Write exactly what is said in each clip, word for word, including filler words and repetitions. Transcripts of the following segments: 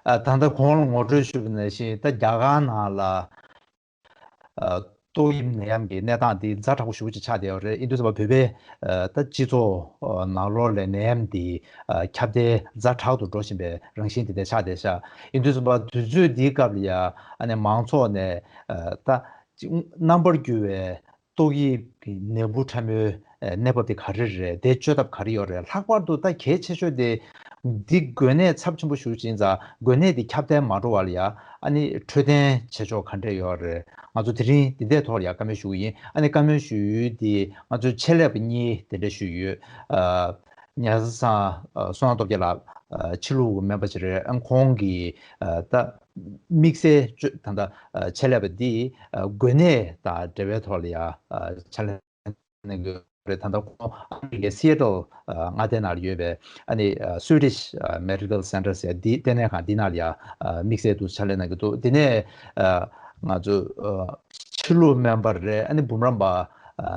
ཨ། ད་ལྟ་གོང་ལ་ངོ་སྤྲོད་ཞུས་པ་ནང་བཞིན། ད་རྒྱ་གར་ནང་ལ་ཨ་ཏོག་དབྱིབས་ནད་ཡམས་ཀྱི་གནས་སྟངས་འདི་ཛ་དྲག་པོ་ཞེ་པོ་ཅིག་ཆགས་བསྡད་ཡོད་རེད། ཡིན་དུས་ཙམ་པ་བོད་པའི་ཨ་ད་སྤྱི་ཚོགས་ཨ་ནང་ལོགས་ལ་ནད་ཡམས་འདི་ཨ་ཁྱབ་གདལ་ཛ་དྲག་ཏུ་འགྲོ་བཞིན་པའི་རང་བཞིན་དེ་འདྲ་ཆགས་བསྡད་ཤག་ཡིན་དུས་ཙམ་པ་དུས་ཚོད་འདིའི་སྐབས་ལ་ཡ་ཨ་ནི་མང་ཚོགས་ནས་ཨ་ད་རྣམ་པར་འགྱུར་བའི་ཏོག་དབྱིབས་ཀྱི་ནད་འབུ་ཕྲ་མོའི་ཨ་གནས་བབ་དེ་ག་རེ་རེད། དེ་བཅོས་ཐབས་ག་རེ་ཡོད་རེད། ལྷག་པར་དུ་ད་གལ་ཆེ་ཤོས་དེ་འདི་འགོས་ནད་ཚབས་ཆེན་པོ་ཞེ་པོ་ཅིག་ཡིན་ཙང་། འགོས་ནད་འདི་ཁྱབ་གདལ་མ་འགྲོ་བ་ལ་ཡ་ཨ་ནི་འཕྲོད་བསྟེན་བྱེད་ཕྱོགས་ག་འདྲས་ཡོད་རེད། ང་ཚོ་དེ་རིང་འདི་འདྲའི་ཐོག་ལ་ཡ་བཀའ་མོལ་ཞུ་གི་ཡིན། ཨ་ནི་བཀའ་མོལ་ཞུ་ཡུལ་འདི་ང་ཚོའི་ཆེད་ལས་པ་གཉིས་དེ་འདྲ་ཞུ་ཡོད། ཨ་ཉ་ཚ་ཚང་ཨ་བསོད་ནམས་སྟོབས་རྒྱལ་ལགས། ཨ་ཕྱི་ལུགས་ཀྱི་སྨན་པ་ཅིག་རེད། ཨ་ཁོང་གིས་ཨ་ད་དམིགས་བསལ་བཅོས་ད་ལྟ་ཨ་ཆེད་ལས་པ་འདིས་ཨ་འགོས་ནད་དང་འབྲེལ་བའི་ཐོག་ལ་ཡ་ཨ་ཕྱག་ལས་གནང་གི་ཡོད་རེད། ད་ལྟ་ཁོང་ཨ་མི་རི་ཀའི་སི་ཨེ་ཊལ་ཨ་མངའ་སྡེ་ནང་ལ་ཡོད་པའི་ཨ་ནི་ཨ་Swedish ཨ་Medical Center ཟེར་འདི་ལྟེ་གནས་ཁང་འདི་ནང་ལ་ཡ་ཨ་དམིགས་བསལ་དུ་ཕྱག་ལས་གནང་གི་འདུག་དེ་ནས་ཨ་ང་ཚོ་ཨ་ཕྱི་ལུགས་སྨན་པ་རེད། ཨ་ནི་འབུམ་རམས་པ་ཨ་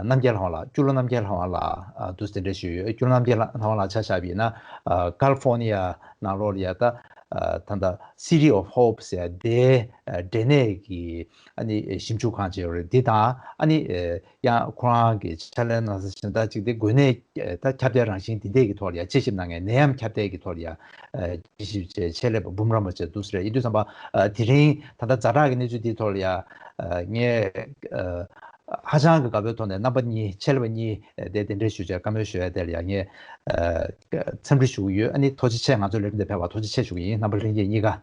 རྣམ་རྒྱལ་ལྷ་དབང་ལགས། སྐྱོ་ལོ་རྣམ་རྒྱལ་ལྷ་དབང་ལགས་ཨ་འདུག་དེ་འདྲ་ཞུས་ཡོད། སྐྱོ་ལོ་རྣམ་རྒྱལ་ལྷ་དབང་ལགས་ཆ་བཞག་པ་ཡིན་ན་ཨ་ཀ་ལི་ཧྥོ་ནི་ཡ་ནང་ལོགས་ལ་ཡ་ད་ཨ་ད་ལྟ་City of Hope ཟེར་དེའི་ཨ་འབྲས་ནད་ཀྱི་ཨ་ནི་ཞིབ་འཇུག་ཁང་ཅིག་ཡོད་རེད། འདི་དང་ཨ་ནི་ཨ་ཡང་ཁོ་རང་གི་ཕྱག་ལས་གནང་ས་གཞན་དག་ཅིག་དེ་འགོས་ནད་ད་ཁྱབ་གདལ་རང་བཞིན་འདི་འདྲས་ཀྱི་ཐོག་ལ་ཡ་དཔྱད་ཞིབ་གནང་མཁན། ནད་ཡམས་ཁྱབ་གདལ་གྱི་ཐོག་ལ་ཡ་ཨ་དཔྱད་ཞིབ་བྱེད་ཆེད་ལས་པ་འབུམ་རམས་པ་ཅིག་འདུག་ཟེར་རེད། ཡིན་དུས་ཙམ་པ་ཨ་དེ་རིང་ད་ལྟ་ཛ་དྲག་གི་གནས་ཚུལ་འདིའི་ཐོག་ལ་ཡ་ཨ་ངས་ཨ་ཧ་ཅང་གི་དགའ་པོའི་ཐོག་ནས་རྣམ་པ་གཉིས་ཆེད་ལས་པ་གཉིས་ཨ་དེ་གདན་འདྲེན་ཞུས་བྱས་བཀའ་མོལ་ཞུ་ཡ་དེ་ལ་ཡ་ངས་ཨ་འཚམས་འདྲི་ཞུ་གི་ཡོད། ཨ་ནི་ཐུགས་རྗེ་ཆེ། ང་ཚོའི་ལས་རིམ་དེ་ཕེབས་པར་ཐུགས་རྗེ་ཆེ་ཞུ་གི་ཡིན། རྣམ་པ་ལྷན་རྒྱས་གཉིས་ཀ།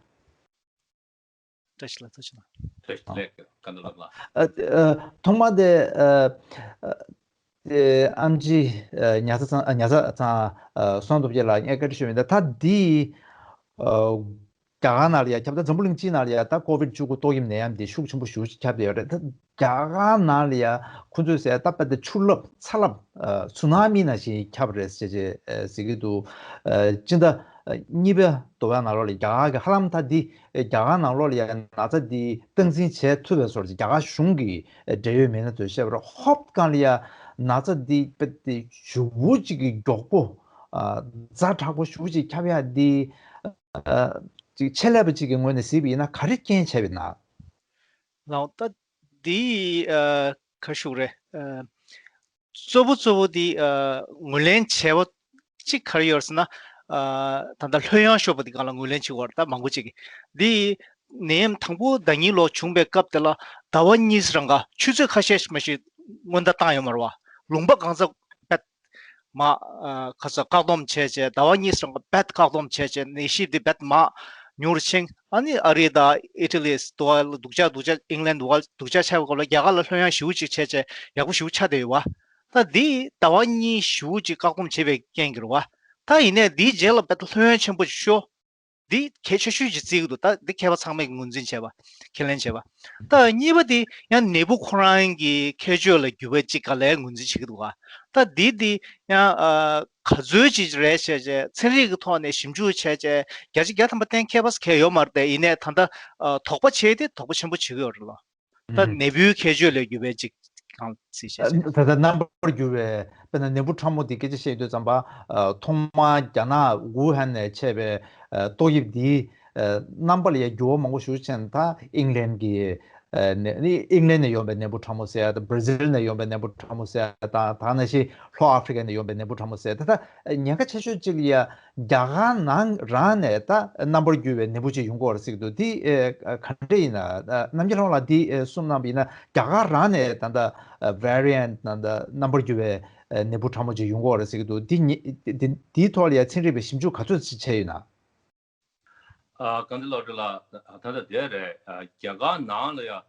བཀྲ་ཤིས་ལགས། ཐུགས་རྗེ་གནང་། བཀྲ་ཤིས་བདེ་ལེགས། བཀའ་འདུན་ལགས་ལ། ཨ་ཨ་ཐོག་མ་དེ་ཨ་ཨ་དེ་ཨེམ་ཆི་ཨ་ཉ་ཚ་ཚང་ཨ་ཉ་ཚ་ཚང་ཨ་བསོད་ནམས་སྟོབས་རྒྱལ་ལགས་ངས་བཀའ་འདྲི་ཞུ་མི་འདུག་ད་འདི་ཨ་རྒྱ་གར་ནང་ལ་ཡ་ཁྱབ། ད་འཛམ་བུ་གླིང་སྤྱིའི་ནང་ལ་ཡ་ད་ཀོ་ཝིཌ་བཅུ་དགུ་ཏོག་དབྱིབས་ནད་ཡམས་འདི་ཤུགས་ཆེན་པོ་ཞེ་པོ་ཅིག་ཁྱབ་བསྡད་ཡོད་རེད། ད་རྒྱ་གར་ནང་ལ་ཡ་ཁོ་ཚོས་ཟེར་ད་དཔེ་ད་ཆུ་རླབས་ཚ་རླབས་ཨ་སུ་ན་མི་ནང་བཞིན་ཁྱབ་རེད་ཟེར་བྱས་ཨ་ཟེར་གྱི་འདུག་ཨ་སྤྱི་ཟླ་ཨ་གཉིས་པའི་དུ་བའི་ནང་ལོགས་ལ་རྒྱ་གར་གྱི་ཧ་ལམ་ད་འདི་ཨ་རྒྱ་གར་ནང་ལོགས་ལ་ཡ་ན་ཚ་འདི་སྟངས་འཛིན་བྱེད་ཐུབ་པའི་བཟོ་འདྲ་ཅིག་རྒྱ་གར་གཞུང་གི་ཨ་འབྲེལ་ཡོད་མི་སྣ་ཚོས་བཤད་པར་ཧོབ་སྒང་ལ་ཡ་ན་ཚ་འདི་དཔེ་དེ་ཞེ་པོ་ཅིག་གི་མགྱོགས་པོ་ཨ་ཛ་དྲག་པོ་ཞེ་པོ་ཅིག་ཁྱབ་ཡ་འདི་ཨ་ཅིག་ཆེད་ལས་པ་ཅིག་གི་ངོས་ནས་གཟིགས་པ་ཡིན་ན་ག་རེ་རྐྱེན་བྱས་པ་ཡིན་ན། ལགས། ད་འདི་ཨ་ག་ཞུ་རེད། ཨ་གཙོ་བོ་གཙོ་བོ་འདི་ཨ་ངོས་ལེན་བྱས་པ་གཅིག་ག་རེ་ཡོད་ཟེར་ན། ཨ་ད་ལྟ་ལྷོད་ཡངས་ཤོར་བ་འདི་སྒང་ལ་ངོས་ལེན་བྱེད་དགོས་རེད། ད་མང་པོ་ཅིག་གིས་འདི་ནད་ཡམས་དང་པོ་ཟླ་ཉིན་ལོ་བྱུང་བའི་སྐབས་དེ་ལ་ཟླ་བ་གཉིས་རང་ག་ཆུ་ཚོད་ཁ་ཤས་མ་ཞིག་སྔོན་བརྡ་བཏང་ཡོད་མ་རེད་བ། ལུང་པ་གང་ས་རྦད་མ་ཨ་ཁ་ས་བཀག་སྡོམ་བྱས་བྱས། ཟླ་བ་གཉིས་རང་ག་རྦད་བཀག་སྡོམ་བྱས་བྱས། ནད་གཞི་འདི་རྦད་མ་ཉུང་རུ་ཕྱིན། ཨ་ནི་ཨ་རི་དང་ཨི་ཊ་ལི་འདུག་ག་ལ་སྡུག་ཅག་སྡུག་ཅག་ཨིང་ལན་འདུག་ག་ལ་སྡུག་ཅག་ཆགས་པའི་སྐབས་ལ་རྒྱ་གར་ལ་ལྷོད་ཡངས་ཞེ་པོ་ཅིག་བྱས་བྱས་ཡག་པོ་ཞེ་པོ་ཆགས་བསྡད་ཡོད་བ། ད་འདི་ཟླ་བ་གཉིས་ཞེ་པོ་ཅིག་བཀག་སྡོམ་བྱས་པའི་རྐྱེན་གྱིས་རེད་བ། ད་ཡིན་ནའི་འདིའི་རྗེས་ལ་རྦད་ལྷོད་ཡངས་ཆེན་པོ་ཞིག་ཤོར། འདི་གལ་ཆེ་ཤོས་ཅིག་བརྩི་གི་འདུག་ད་འདི་མཁས་པ་ཚང་མས་ངོས་འཛིན་བྱས་པ། ཁས་ལེན་བྱས་པ། ད་གཉིས་པ་དེ་ཡང་ནད་འབུ་ཁོ་རང་གི་ཁྱད་ཆོས་ལ་འགྱུར་བ་ཅིག་ག་ལེར་ངོས་འཛིན་བྱེད་ཀྱི་འདུག་ག་ད་འདི་དེ་ཡང་ཨ་ག་ཚོད་ཅིག་རེད་བྱས་བྱས། ཚན་རིག་གི་ཐོག་ནས་ཞིབ་འཇུག་བྱས་བྱས། བརྒྱ་ཆ་བརྒྱ་ཐམ་པ་གཏན་འཁེལ་བ་གང་ཡང་ཡོད་མ་རེད་དེ། ཡིན་ནའི་ད་ལྟ་ཨ་དོགས་པ་བྱས་ཏེ་དོགས་པ་ཆེན་པོ་བྱེད་ཀྱི་ཡོད་རེད་ལོ། ད་ཨུམ། ནད་འབུའི་ཁྱད་ཆོས་ལས་གྱུར་པའི་ཅིག་གང་ཚིག་བཤད་བྱས། ད་ལྟ་རྣམ་པར་གྱུར་བའི་དཔེར་ན་ནད་འབུ་ཕྲ་མོ་འདི་སྐད་ཆ་བཤད་དུས་ཙམ་པ། ཨ་ཐོག་མར་རྒྱ་ནག་ཝུ་ཧན་ནས་མཆེད་པའི་ཨ་ཏོག་དབྱིབས་འདིའི་ཨ་རྣམ་པ་ལ་ཡང་འགྱུར་བ་མང་པོ་ཞིག་ཕྱིན། ད་ཨིང་ལན་གྱི་ཨ་ནས་ནི་ཨིང་ལན་ནས་ཡོང་པའི་ནད་འབུ་ཕྲ་མོ་ཟེར། ད་བྷར་ཛིལ་ནས་ཡོང་པའི་ནད་འབུ་ཕྲ་མོ་ཟེར། ད་ད་ནང་བཞིན་ལྷོ་ཨ་ཧྥི་རི་ཀ་ནས་ཡོང་པའི་ནད་འབུ་ཕྲ་མོ་ཟེར། ད་ད་ཉེན་ཁ་ཆེ་ཤོས་གཅིག་ལ་ཡ་རྒྱ་གར་ནང་རང་ནས་ད་རྣམ་པར་གྱུར་བའི་ནད་འབུ་ཅིག་ཡོང་གི་ཡོད་རེད་ཟེར་གྱི་འདུག་འདི་ཨེ་ག་འདྲ་ཡིན་ན། ཨ་རྣམ་རྒྱལ་ལྷ་དབང་ལགས་འདི་ཨེ་གསུངས་གནང་བ་ཡིན་ན། རྒྱ་གར་རང་ནས་ད་ལྟ་ཨ་ཝེ་རི་ཡན་ཊི་ད་ལྟ་རྣམ་པར་གྱུར་བའི་ཨེ་ནད་འབུ་ཕྲ་མོ་ཅིག་ཡོང་གི་ཡོད་རེད་ཟེར་གྱི་འདུག་འདི་གཉིས་འདི་འདིའི་ཐོག་ལ་ཡ་ཚན་རིག་པས་ཞིབ་འཇུག་ག་ཚོད་ཅིག་བྱས་ཡོད་ན། ཨ་རྒན་ལགས་ལགས་ལ་ད་ལྟ་དེ་རེད། ཨ་རྒྱ་གར་ནང་ལ་ཡ་ཨ་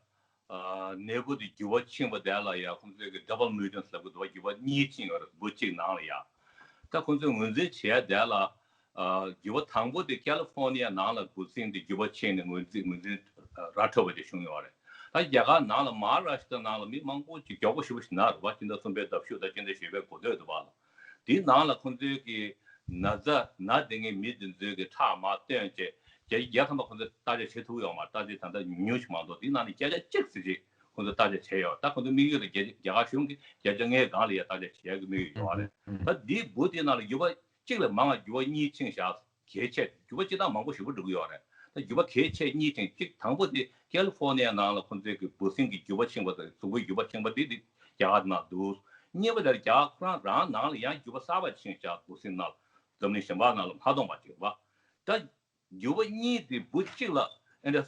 ནད་འབུ་དེ་འགྱུར་བ་ཕྱིན་པ་དེ་ལ་ཡ་ཁོང་ཚོས་ཀྱི་ཌབ་བལ་མིའུ་ཊན་ཊི་ཟེར་གྱི་འདུག་འགྱུར་བ་གཉིས་ཕྱིན་ཡོད་རེད། འབུ་གཅིག་ནང་ལ་ཡ། ད་ཁོང་ཚོས་ངོས་འཛིན་བྱས་དེ་ལ་ཨ་འགྱུར་བ་དང་པོ་དེ་ཀ་ལི་ཧྥོ་ནི་ཡ་ནང་ལ་འགོ་ཚུགས་ཏེ་འགྱུར་བ་ཕྱིན་ནས་ངོས་འཛིན་ངོས་འཛིན་ར་འཕྲོད་པ་དེ་བྱུང་ཡོད་རེད། ད་རྒྱ་གར་ནང་ལ་མ་ཧཱ་རཱ་ཤི་ཏྲ་ནང་ལ་མི་མང་པོ་ཅིག་མགྱོགས་པོ་ཞེ་པོ་ཞིག་ན་རེད་བ། སྤྱི་ཟླ་གསུམ་པའི་ཟླ་བཞུགས་དང་སྤྱི་ཟླ་བཞི་པའི་འགོ་སྟོད་དུ་བ་ལ། དེའི་ནང་ལ་ཁོང་ཚོའི་གི་ན་ཚ་ན་བསྡད་མཁན་མི་དེ་ཚོའི་གི་ཁྲག་མར་བཏོན་བྱས་བརྒྱ་ཆ་བརྒྱ་ཐམ་པ་ཁོང་ཚོས་བརྟག་དཔྱད་བྱེད་ཐུབ་ཡོད་མ་རེད། བརྟག་དཔྱད་ད་ལྟ་ཉུང་ཉུང་ཞིག་མ་གཏོགས། དེའི་ནང་ནས་བརྒྱ་ཆ་གཅིག་ཙམ་ཅིག་ཁོང་ཚོས་བརྟག་དཔྱད་བྱས་ཡོད། ད་ཁོང་ཚོའི་དམིགས་ཡུལ་དེ་རྒྱ་རྒྱ་གར་གཞུང་གིས་བརྒྱ་ཆ་ལྔའི་སྒང་ལ་ཡ་བརྟག་དཔྱད་བྱེད་ཡག་གི་དམིགས་ཡུལ་ཡོད་རེད། ད་འདིའི་འབུ་དེའི་ནང་ལ་འགྱུར་བ་གཅིག་ལས་མང་བ་འགྱུར་བ་གཉིས་ཕྱིན་བཞག་གལ་ཆེ་འགྱུར་བ་སྤྱིར་བཏང་མང་པོ་ཞེ་པོ་འགྲོ་གི་ཡོད་རེད། ད་འགྱུར་བ་གལ་ཆེ་གཉིས་ཅན་གཅིག་དང་པོ་དེ་ཀ་ལི་ཧྥོ་ནི་ཡ་ནང་ལ་ཁོང་ཚོའི་གི་འབུ་སྲིན་གྱི་འགྱུར་བ་ཕྱིན་པ་དང་གཟུགས་པོའི་འགྱུར་བ་ཕྱིན་པ་དེ་དེ་རྒྱ་གར་ནང་འདུག་གཉིས་པ་དེ་རྒྱ་གར་ཁོ་རང་རང་ནང་ལ་ཡང་འགྱུར་བ་གསར་པ་ཕྱིན་བཞག་འབུ་སྲིན་ནང་ལ་འཛམ་གླིང་གཞན་པ་ནང་ལ་མ་མཐོང་བ་ཅིག་བ། ད་འགྱུར་བ་གཉིས་དེ་འབུ་གཅིག་ལ་ཨེ་འདྲ་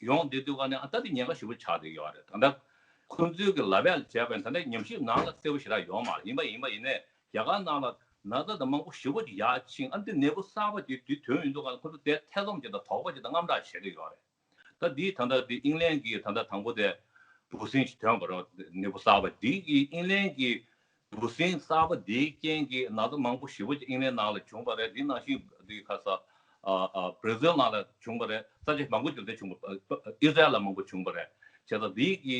ཡོང་བསྡད་དུས་ག་ནས་ཨ་ད་དེ་ཉེན་ཁ་ཞེ་པོ་ཆགས་བསྡད་ཡོད་རེད། ད་ལྟ་ཁོང་ཚོའི་གི་ལབ་ཡག་བྱས་པ་ཡིན་ད་ལྟ་ཉམས་ཞིབ་ནང་ལ་གསལ་པོ་ཞེ་དྲག་ཡོད་མ་རེད། ཡིན་པ་ཡིན་པ་ཡིན་ནའི་རྒྱ་གར་ནང་ལ་ན་ཚ་དང་མང་པོ་ཞེ་པོ་ཅིག་ཡར་ཕྱིན་ཨ་འདི་ནད་འབུ་གསར་པ་ཅིག་དེ་ཐོན་ཡོང་དུས་ག་ནས་ཁོང་ཚོ་དེ་ཐེ་ཚོམ་ཅིག་དང་དོགས་པ་ཅིག་དང་དངངས་སྐྲག་བྱེད་ཀྱི་ཡོད་རེད། ད་འདིའི་ད་ལྟ་འདི་ཨིང་ལན་གྱི་ད་ལྟ་དང་པོ་དེ་འབུ་སྲིན་ཞིག་ཐོན་པ་རེད། ནད་འབུ་གསར་པ་འདི་གི་ཨིང་ལན་གྱི་འབུ་སྲིན་གསར་པ་འདིའི་རྐྱེན་གྱིས་ན་ཚ་མང་པོ་ཞེ་པོ་ཅིག་ཨིང་ལན་ནང་ལ་བྱུང་བ་རེད། འདི་ནང་བཞིན་འདི་ཁ་ས་ཨ་ཨ་བྷར་ཛིལ་ནང་ལ་བྱུང་བ་རེད། ས་ཆ་མང་པོ་ཅིག་ལ་བྱུང་བ་ཨ་ཨ་ཨི་སི་རལ་ལ་མང་པོ་བྱུང་བ་རེད། བྱས་ཙང་འདི་གི་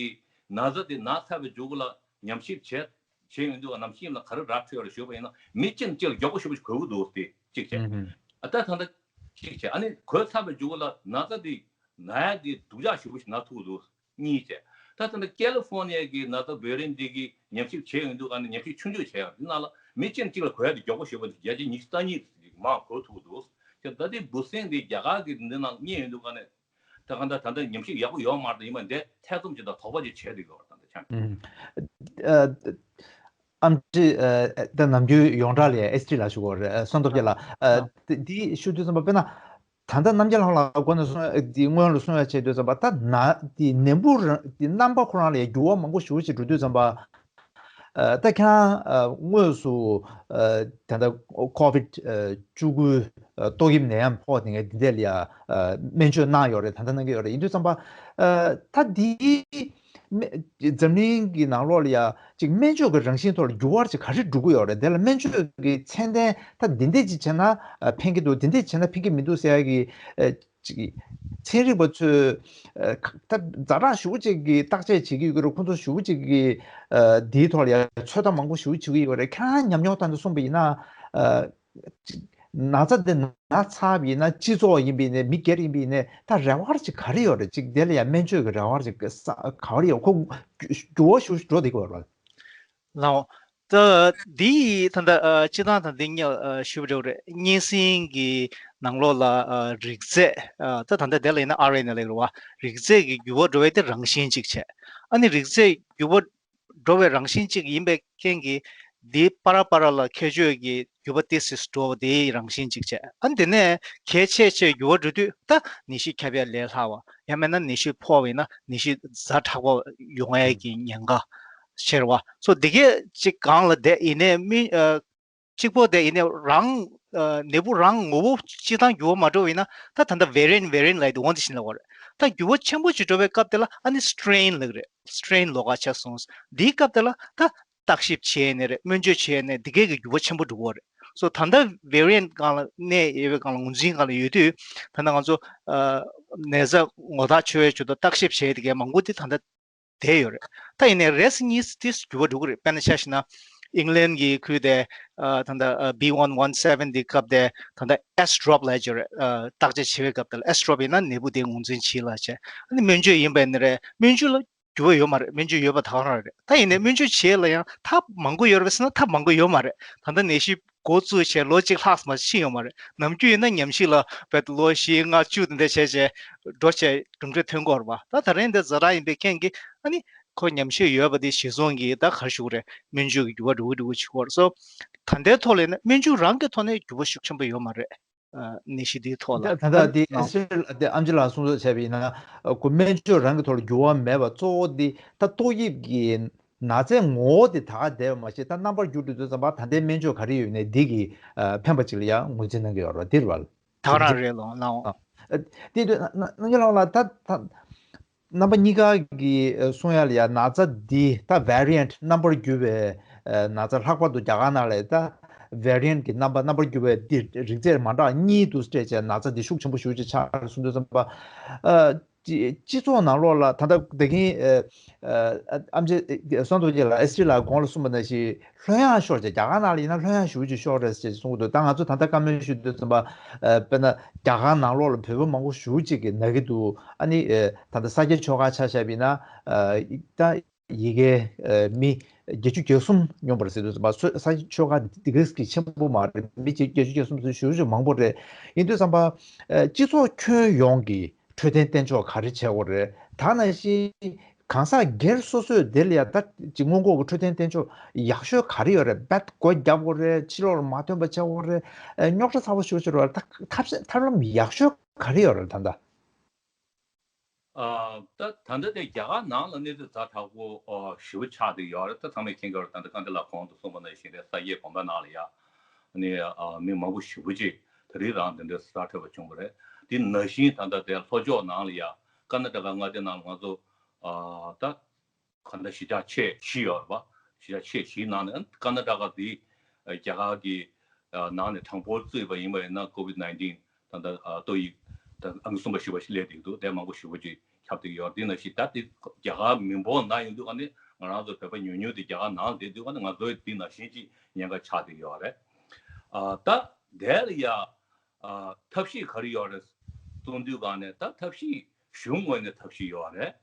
ན་ཚ་འདི་ན་ཚར་བའི་མཇུག་ལ་ཉམས་ཞིབ་བྱས་བྱས་ཡོང་དུས་ནམ་ཞིག་ལ་ག་རེ་རག་འཕྲོད་ཡོད་རེད་ཞུས་པ་ཡིན་ན་མི་གཅིག་གཅིག་ལ་མགྱོགས་པོ་ཞེ་པོ་ཞིག་འགོས་ཀྱི་འདུག་སྟེ་གཅིག་བྱས། ཨ་ད་ད་ལྟ་གཅིག་བྱས་ཨ་ནི་འགོས་ཚར་བའི་མཇུག་ལ་ན་ཚ་འདི་ན་ཡག་འདི་སྡུག་ཅག་ཞེ་པོ་ཞིག་ན་ཐུག་འདུག་གཉིས་བྱས། ད་ལྟ་ཀ་ལི་ཧྥོ་ནི་ཡ་གི་ན་ཚ་བེ་རི་ཡན་ཊི་འདི་གི་ཉམས་ཞིབ་བྱས་ཡོང་དུས་ག་ནས་ཉམས་ཞིབ་ཆུང་ཆུང་བྱས་ཡོད་འདི་ནང་ལ་མི་གཅིག་གཅིག་ལ་འགོས་ཡག་འདི་མགྱོགས་པོ་ཞེ་པོ་འདི་བརྒྱ་ཆ་ཉི་ཤུ་རྩ་གཉིས་ཙམ་ཞིག་མར་འགོས་ཐུབ་འདུག་ད་ལྟ་འདི་འབུ་སྲིན་འདི་རྒྱ་གར་གི་འདི་ནང་རྙེད་ཡོང་དུས་ག་ནས་ད་ག་ད་ད་ལྟ་ཉམས་ཞིབ་ཡག་པོ་ཡོད་མ་རེད། ཡིན་པ་འདི་ཐེ་ཚོམ་ཅིག་དང་དོགས་པ་ཅིག་བྱས་བསྡད་ཡོད་རེད། ད་ལྟ་ཆ་ཨ་ཨམ་ཅི་ད་ནམ་རྒྱུན་ཡོངས་གྲགས་ལས་ཨེས་ཊི་ལ་ཞུ་དགོས་རེད། བསོད་ནམས་རྒྱལ་ལགས། འདི་ཞུ་དུས་ཙམ་པ་དཔེར་ན། ད་ལྟ་རྣམ་རྒྱལ་ལགས་ལ་སྒོ་ནས་གསུང་ཡ་འདི་སྔོན་ལ་གསུང་ཡ་བྱས་དུས་ཙམ་པ་ད་ན་འདི་ནད་འབུ་རང་འདི་རྣམ་པ་ཁོ་རང་ལ་ཡ་འགྱུར་བ་མང་པོ་ཞེ་པོ་ཅིག་འགྲོ་དུས་ཙམ་པ། ད་ཁྱེད་རང་དངོས་སུ་ད་ལྟ་ཀོ་བིད་བཅུ་དགུ་ཏོག་དབྱིབས་ནད་ཡམས་ཕོག་དེ་ངས་འདི་འདྲ་ལ་ཡ་སྨན་བཅོས་གནང་ཡོད་རེད། ད་ལྟ་གནང་གི་ཡོད་རེད། ཡིན་དུས་ཙམ་པ་ད་འདི། འཛམ་གླིང་གི་ནང་ལོགས་ལ་ཡ་ཅིག་སྨན་བཅོས་ཀྱི་རང་བཞིན་ཐོག་ལ་འགྱུར་བ་ཅིག་ག་རེ་འགྲོ་གི་ཡོད་རེད། དེ་ལ་སྨན་བཅོས་ཀྱི་ཚད་ལྡན་ད་འདི་འདྲས་ཅིག་བྱས་ན་ཕན་གྱི་འདུག་འདི་འདྲས་བྱས་ན་ཕན་གྱི་མི་འདུག་ཟེར་ཡ་གི་ཅིག་ཚན་རིག་པ་ཚོས་ད་ཛ་དྲག་ཞེ་པོ་ཅིག་གི་བརྟག་དཔྱད་བྱེད་ཀྱི་ཡོད་ཀྱི་རེད། ཁོང་ཚོ་ཞེ་པོ་ཅིག་གི་འདིའི་ཐོག་ལ་ཡ་ཚོད་ལྟ་མང་པོ་ཞེ་པོ་བྱེད་ཀྱི་ཡོད་རེད། ཁྱེད་རང་ཉམས་མྱོང་སྟེང་དུ་གསུངས་པ་ཡིན་ན། ན་ཚ་དེ་ན་ཚ་བ་ཡིན་ན་སྤྱི་ཚོགས་ཡིན་པ་ཡིན་ནའི་མི་སྒེར་ཡིན་པ་ཡིན་ནའི་ད་རེ་བ་ཅིག་ག་རེ་ཡོད་རེད། ཅིག་དེ་ལ་ཡང་སྨན་བཅོས་ཀྱི་རེ་བ་ཅིག་ག་རེ་ཡོད། ཁོ་འགྱུར་བ་ཞིག་འགྲོ་བསྡད་ཀྱི་ཡོད་རེད། ལའོ། ད་འདི་ད་ལྟ་སྤྱི་བཏང་ད་འདི་ཉ་ཞུ་བ་འདྲ་བོ་རེད། སྙན་སེང་གི་ནང་ལོགས་ལ་རིགས་རྫས་ད་ད་ལྟ་དེ་ལ་ཡིན་ན་ཨར་ཨེན་ཨེ་ལབ་ཀྱི་རེད་བ། རིགས་རྫས་ཀྱི་འགྱུར་བ་འགྲོ་བའི་དེ་རང་བཞིན་ཅིག་བྱས། ཨ་ནི་རིགས་རྫས་འགྱུར་བ་འགྲོ་བའི་རང་བཞིན་གཅིག་ཡིན་པའི་རྐྱེན་གྱིས་འདི་པ་ར་པ་ར་ལ་ཁྱད་ཆོས་ཀྱི་འགྱུར་བ་ཏོག་ཙམ་འགྲོ་བ་དེའི་རང་བཞིན་གཅིག་བྱས། ཨ་ནི་དེ་ནས་གལ་ཆེ་ཆེ་འགྱུར་བ་འགྲོ་དུས་ད་ནད་གཞི་ཁྱབ་ཡ་ལས་སླ་བ། ཡང་མིན་ན་ནད་གཞི་ཕོག་པ་ཡིན་ན་ནད་གཞི་ཛ་དྲག་པོ་ཡོང་ཡ་གི་ཉེན་ཁ་ཆེ་བ། སོ་འདི་གས་གཅིག་སྒང་ལ་བསྡད་ཡིན་ནའི་མི་གཅིག་པོ་དེ་ཡིན་ནའི་རང་ནད་འབུ་རང་ངོ་བོ་སྤྱི་བཏང་འགྱུར་བ་མ་འགྲོ་བ་ཡིན་ན་ད་ད་ལྟ་ཝེ་རི་ཡན་ཊི་ཝེ་རི་ཡན་ཊི་ལབ་དེ་འོང་དེ་བཞིན་ལབ་པ་རེད། ད་འགྱུར་བ་ཆེན་པོ་ཅིག་འགྲོ་བའི་སྐབས་དེ་ལ་ཨ་ནི་སི་ཊེ་རེན་ལབ་ཀྱི་རེད། སི་ཊེ་རེན་ལོགས་ཀ་ཆགས་སོང་། འདིའི་སྐབས་དེ་ལ་ད་བརྟག་ཞིབ་བྱས་ནས་རེད། སྨན་བཅོས་བྱས་ནས་འདི་གས་ཀྱི་འགྱུར་བ་ཆེན་པོ་འགྲོ་གི་རེད། སོ་ད་ལྟ་ཝེ་རི་ཡན་ཊི་སྒང་ལ་གནས་ཡོད་པའི་སྒང་ལ་ངོས་འཛིན་སྒང་ལ་ཡོད་དུས་ད་ལྟ་ང་ཚོ་ནད་ཚ་ངོ་ཐག་ཆོད་པའི་ཆེད་དུ་བརྟག་ཞིབ་བྱས་དེ་གས་མང་པོ་དེ་ད་ལྟ་བསྡད་ཡོད་རེད། ད་ཡིན་ནའི་རེས་གཉིས་དེ་འགྱུར་བ་འགྲོ་གི་རེད། དཔེར་ན་ཆ་བཞག་ན་ཨིང་ལན་གྱི་ཁུལ་དེ་ད་ལྟ་བི་ཝན་ཝན་སེ་ཝན་དེ་སྐབས་དེ་ད་ལྟ་ཨེས་ཌོབ་ལབ་ཀྱི་རེད། བརྟག་དཔྱད་བྱེད་པའི་སྐབས་དེ་ལ་ཨེས་ཌོབ་ཡིན་ན་ནད་འབུ་དེ་ངོས་འཛིན་བྱེད་ལབ་བྱས། ཨ་ནི་སྨན་བཅོས་ཡིན་པ་ཡིན་ན་རེད། སྨན་བཅོས་ལ་འགྱུར་བ་ཡོད་མ་རེད། སྨན་བཅོས་ཡོད་པ་ད་ག་རང་རེད། ད་ཡིན་ནའི་སྨན་བཅོས་བྱེད་ལ་ཡང་ཐབས་མང་པོ་ཡོད་རེད་པས་ཟེར་ན་ཐབས་མང་པོ་ཡོད་མ་རེད། ད་ལྟ་ནད་གཞི་འགོ་བཙུགས་བྱས་ལོ་གཅིག་ལྷག་མ་ཕྱིན་ཡོད་མ་རེད། ནམ་རྒྱུན་ཡིན་ན་ཉམས་ཞིབ་ལ་བས་ལོ་བཞི་ལྔ་བཅུ་དེ་འདྲ་བྱས་བྱས་འགྲོ་བྱས་གྲུབ་འབྲས་ཐོན་གྱི་ཡོད་རེད་པ། ད་ད་རིང་འདི་ཛ་དྲག་ཡིན་པའི་རྐྱེན་གྱིས་ཨ་ནི་ཁོ་ཉམས་ཞིབ་ཡོད་པ་དེ་གཞིར་བཟུང་གིས་ད་ག་རེ་ཞུ་དགོས་རེད། སྨན་བཅོས་ཀྱི་འགྱུར་བ་འགྲོ་གི་འགྲོ་གི་བྱེད་ཀྱི་ཡོད་རེད། སོ་ད་ལྟའི་ཐོག་ལ་ཡིན་ན་སྨན་བཅོས་རང་གི་ཐོག་ནས་འགྱུར་བ་ཤུགས་ཆེན་པོ་ཡོད་མ་རེད། ནད་གཞི་འདིའི་ཐོག་ལ། ད་ད་འདི་ཨེ་སི་ཨེ་ཨམ་ཆི་ལགས་གསུང་ཚོད་བྱས་པ་ཡིན་ན་ཁོ་སྨན་བཅོས་རང་གི་ཐོག་ལ་འགྱུར་བ་མེད་པ་གཙོ་བོ་འདི་ད་ཏོག་དབྱིབས་ཀྱི་ན་ཚའི་ངོ་བོ་དེ་ད་ག་བསྡད་པ་མ་ཤེས། ད་རྣམ་པར་འགྱུར་འགྲོ་དུས་ཙམ་པ་ད་ལྟའི་སྨན་བཅོས་ག་རེ་ཡོད་ནས་འདི་གི་ཕན་པ་ཅིག་ལ་ཡང་ངོས་འཛིན་གནང་གི་ཡོད་རེད་པ། འདི་རེད་པ། ད་ག་རང་རེད་ལོ་ལའོ། དེ་དུས་ན་ན་ན་ཡ་ལའོ་ལགས་ད་ད། རྣམ་པ་གཉིས་ཀ་གི་གསུང་ཡ་ལ་ཡ་ན་ཚ་འདི་ད་ཝེ་རི་ཡན་ཊི་རྣམ་པར་འགྱུར་བའི་ན་ཚ་ལྷག་པར་དུ་རྒྱ་གར་ནང་ལ་ད་ཝེ་རི་ཡན་ཊི་གི་རྣམ་པ་རྣམ་པར་འགྱུར་བའི་འདི་རིགས་རྫས་མ་འདྲ་གཉིས་འདུ་སྤྲད་བྱས་ན་ཚ་འདི་ཤུགས་ཆེན་པོ་ཞེ་པོ་ཅིག་ཆགས་གསུང་དུས་ཙམ་པ། སྤྱི་སྤྱི་ཚོགས་ནང་ལོགས་ལ་ད་ལྟ་ད་གིན་ཨམ་ཆི་བསོད་ནམས་རྡོ་རྗེ་ལགས་ཨེ་སི་ཊི་ལ་གོང་ལ་གསུངས་པ་ནང་བཞིན། ལྷོད་ཡངས་ཤོར་བྱས། རྒྱ་གར་ནང་ལ་ཡིན་ན་ལྷོད་ཡངས་ཞེ་པོ་ཅིག་ཤོར་རེད་ཅེས་གསུང་གི་འདུག་ད་ང་ཚོ་ད་ལྟ་བཀའ་མོལ་ཞུ་དུས་ཙམ་པ། ཨ་དཔེར་ན་རྒྱ་གར་ནང་ལོགས་ལ་བོད་པ་མང་པོ་ཞེ་པོ་ཅིག་གིས་ན་གི་འདུག་ཨ་ནི་ཨ་ད་ལྟ་ས་སྐྱའི་ཆོལ་ཁ་ཆ་བཞག་པ་ཡིན་ན་ཨ་ད་ཡ་གིའི་ཨ་མི་ བརྒྱད་ཅུ་གྱ་གསུམ་སྙོམས་པར་ཟེར་དུས་ཙམ་པ་ས་ཆ་ཆོལ་ཁ་འདི་ག་གི་ཆེན་པོ་མ་རེད། མི་བརྒྱད་ཅུ་གྱ་གསུམ་ཚོ་ཞེ་པོ་ཅིག་མང་པོ་རེད། ཡིན་དུས་ཙམ་པ་སྤྱི་ཚོགས་ཁྱོན་ཡོངས་ཀྱི་འཕྲོད་བསྟེན་བསྟེན་ཕྱོགས་ག་རེ་བྱེད་དགོས་རེད། ད་ནང་བཞིན་གང་ཟག་སྒེར་སོ་སོས་དེ་ལ་ཡ་ད་ཅིག་སྔོན་འགོག་གི་འཕྲོད་བསྟེན་བསྟེན་ཕྱོགས་ཡག་ཤོས་ག་རེ་ཡོད་རེད། རྦད་སྒོ་རྒྱབ་དགོས་རེད། ཕྱི་ལོགས་ལ་མ་ཐོན་པ་བྱེད་དགོས་རེད། རྙོག་དྲ་ཚ་པོ་ཞེ་པོ་ཅིག་རེད། ད་ཐབས་ཤེས་ཐབས་ལམ་ཡག་ཤོས་ག་རེ་ཡོད་རེད་ད་ལྟ། ཨ། ད་ད་ལྟ་དེ་རྒྱ་གར་ནང་ལ་གནས་ཚུལ་ཛ་དྲག་པོ་ཨ་ཞེ་པོ་ཆགས་བསྡད་ཡོད་རེད། ད་ཚང་མས་མཁྱེན་གྱི་ཡོད་རེད། ད་ལྟ་སྐལ་ལྡན་ལགས་གོང་དུ་གསུངས་པ་ནང་བཞིན་རེད། ས་དགེ་དགོན་པ་ནང་ལ་ཡ་ནི་ཨ་མི་མང་པོ་ཞེ་པོ་ཅིག་ད་རེས་རང་དེ་འདྲའི་ཟ་འཕྲོད་པ་བྱུང་བ་རེད། དེ་ནང་བཞིན་ད་ལྟ་དེ་ལྷོ་ཕྱོགས་ནང་ལ་ཡ་ཀར་ན་ཊ་ཀ་མངའ་སྡེ་ནང་ལ་ང་ཚོ་ཨ་ད་ག་འདྲ་གཞིས་ཆགས་ཆེ་བཞི་ཡོད་རེད་པ། གཞིས་ཆགས་ཆེ་བཞིའི་ནང་ནས་ཀར་ན་ཊ་ཀ་དེ་རྒྱ་གར་གྱི་ནང་ནས་གྲངས་འབོར་བརྩིས་པ་ཡིན་པ་ཡིན་ན་ཀོ་ཝིད་ནའིན་ཊིན་ད་ལྟ་ཏོག་དབྱིབས་ད་ཨང་གསུམ་པ་བཞི་པ་ཞིག་སླེབས་བསྡད་འདུག་དེ་མང་པོ་ཞེ་པོ་ཅིག་ཁྱབ་བསྡད་ཡོད། དེ་ནང་བཞིན་ད་དེ་རྒྱ་གར་མི་འབོར་ནང་ཡོང་དུས་ཨ་ནི་ང་རང་ཚོ་བོད་པ་ཉུང་ཉུང་དེ་རྒྱ་གར་ནང་བསྡད་དུས་ཨ་ནི་ང་ཚོའི་དེ་ནང་བཞིན་ཅིག་ཉེན་ཁ་ཆགས་བསྡད་ཡོད་རེད། ཨ་ད་དེ་ལ་ཡ་ཨ་ཐབས་ཤེས་ག་རེ་ཡོད་རེད་གསུང་དུས་གང་ནས་ད་ཐབས་ཤེས་གཞུང་ངོས་ནས་ཐབས་ཤེས་ཡོད་རེད།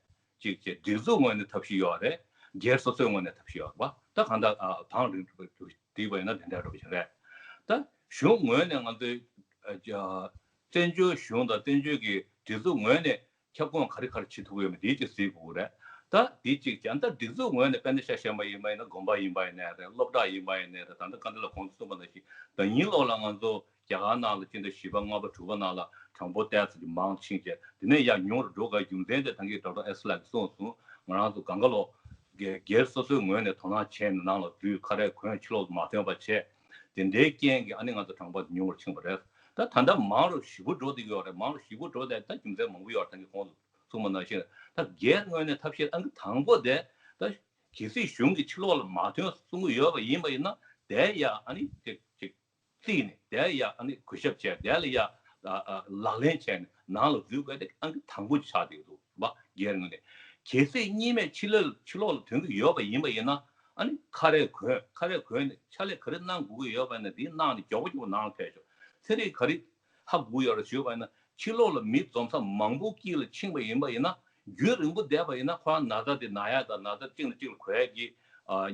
གཅིག་བྱས་སྒྲིག་འཛུགས་ངོས་ནས་ཐབས་ཤེས་ཡོད་རེད། སྒེར་སོ་སོའི་ངོས་ནས་ཐབས་ཤེས་ཡོད་རེད་པ། ད་གང་ལྟར་ཨ་དང་རིགས་བསྡུས་པ་ཡིན་ན་དེ་འདྲ་འགྲོ་བཞིན་རེད། ད་གཞུང་ངོས་ནས་ང་ཚོའི་ཨ་བཙན་བྱོལ་གཞུང་དང་བཙན་བྱོལ་གྱི་སྒྲིག་འཛུགས་ངོས་ནས་ཁྱབ་ཁོངས་ག་རེ་ག་རེ་བྱེད་ཐུབ་ཀྱི་ཡོད་མེད་དེའི་གཅིག་གཟིགས་དགོས་རེད། ད་དེ་གཅིག་བྱས་ད་སྒྲིག་འཛུགས་ངོས་ནས་དཔེར་ན་ཆ་བཞག་པ་ཡིན་པ་ཡིན་ན་དགོན་པ་ཡིན་པ་ཡིན་ནའི་རེད། སློབ་གྲྭ་ཡིན་པ་ཡིན་ནའི་རེད། ད་ལྟ་སྐལ་ལྡན་ལགས་གོང་དུ་གསུངས་པ་ནང་བཞིན་ཟླ་ཉིན་ལོག་ལ་ང་ཚོ་རྒྱ་གར་ནང་ལ་སྤྱི་ཟླ་བཞི་པ་ལྔ་པ་དྲུག་པ་ནང་ལ་གྲངས་འབོར་ཏོག་ཙམ་ཅིག་མང་ཕྱིན་བྱས་དེ་ནས་ཡར་ཉུང་རུ་འགྲོ་དགོས་རྒྱུ་མཚན་དེ་ད་གིན་ཌོག་ཊར་ཨེ་སི་ལགས་ཀྱིས་གསུངས་སོང་། ང་རང་ཚོ་གང་ག་ལོག་སྒེར་སྒེར་སོ་སོའི་ངོས་ནས་དོ་སྣང་བྱས་ནས་ནང་ལ་འཛུལ། ཁ་རས་གོན། ཕྱི་ལོགས་སུ་མ་ཐོན་པ་བྱས། དེ་འདྲའི་རྐྱེན་གྱིས་ཨ་ནི་ང་ཚོ་གྲངས་འབོར་དེ་ཉུང་རུ་ཕྱིན་པ་རེད། ད་ད་ལྟ་མང་རུ་ཞེ་པོ་འགྲོ་བསྡད་ཀྱི་ཡོད་རེད། མང་རུ་ཞེ་པོ་འགྲོ་བསྡད་ད་རྒྱུ་མཚན་མང་པོ་ཡོད་རེད། ད་གིན་གོང་དུ་གསུངས་པ་ནང་བཞིན་ད་སྒེར་ངོས་ནས་ཐབས་ཤེས་ཨང་ཀི་དང་པོ་དེ་ད་གལ་སྲིད་གཞུང་གིས་ཕྱི་ལོགས་ལ་མ་ཐོན་གསུང་གི་ཡོད་པ་ཡིན་པ་ཡིན་ན་དེ་ཡ་ཨ་ནི་ཅིག་ཅིག་རྩིས་ནས་དེ་ལ་ཡ་ཨ་ནི་གུས་ཞབས་བྱས། དེ་ལ་ཡ་ལག་ལེན་བྱས་ནས་ནང་ལ་འཛུལ་དགོས་དེ་ཨང་ཀི་དང་པོ་ཆགས་བསྡད་འདུག་བ། སྒེར་ངོས་ནས་གལ་སྲིད་གཉིས་མེད་ཕྱི་ལོགས་ཕྱི་ལོགས་ལ་ཐོན་གྱི་ཡོད་པ་ཡིན་པ་ཡིན་ན་ཨ་ནི་ཁ་རས་གོན། ཁ་རས་གོན་ནས་ཕྱག་ལས་ག་རེ་གནང་དགོས་ཀྱི་ཡོད་པ་ཡིན་ན་དེ་གནང་ནས་མགྱོགས་པོ་མགྱོགས་པོ་ནང་ལ་ཕེབས་ཤོག་ཚན་རིག་ག་རེ་ཧ་གོ་གི་ཡོད་རེད་ཞུས་པ་ཡིན་ན་ཕྱི་ལོགས་ལ་མི་འཛོམས་ས་མང་པོ་དཀྱིལ་ལ་ཕྱིན་པ་ཡིན་པ་ཡིན་ན་རྒྱུན་རིང་པོ་བསྡད་པ་ཡིན་ན་ཁོ་རང་ན་ཚ་དེ་ན་ཡག་དང་ན་ཚ་གཅིག་ནས་གཅིག་ལ་འགོས་ཡག་གི་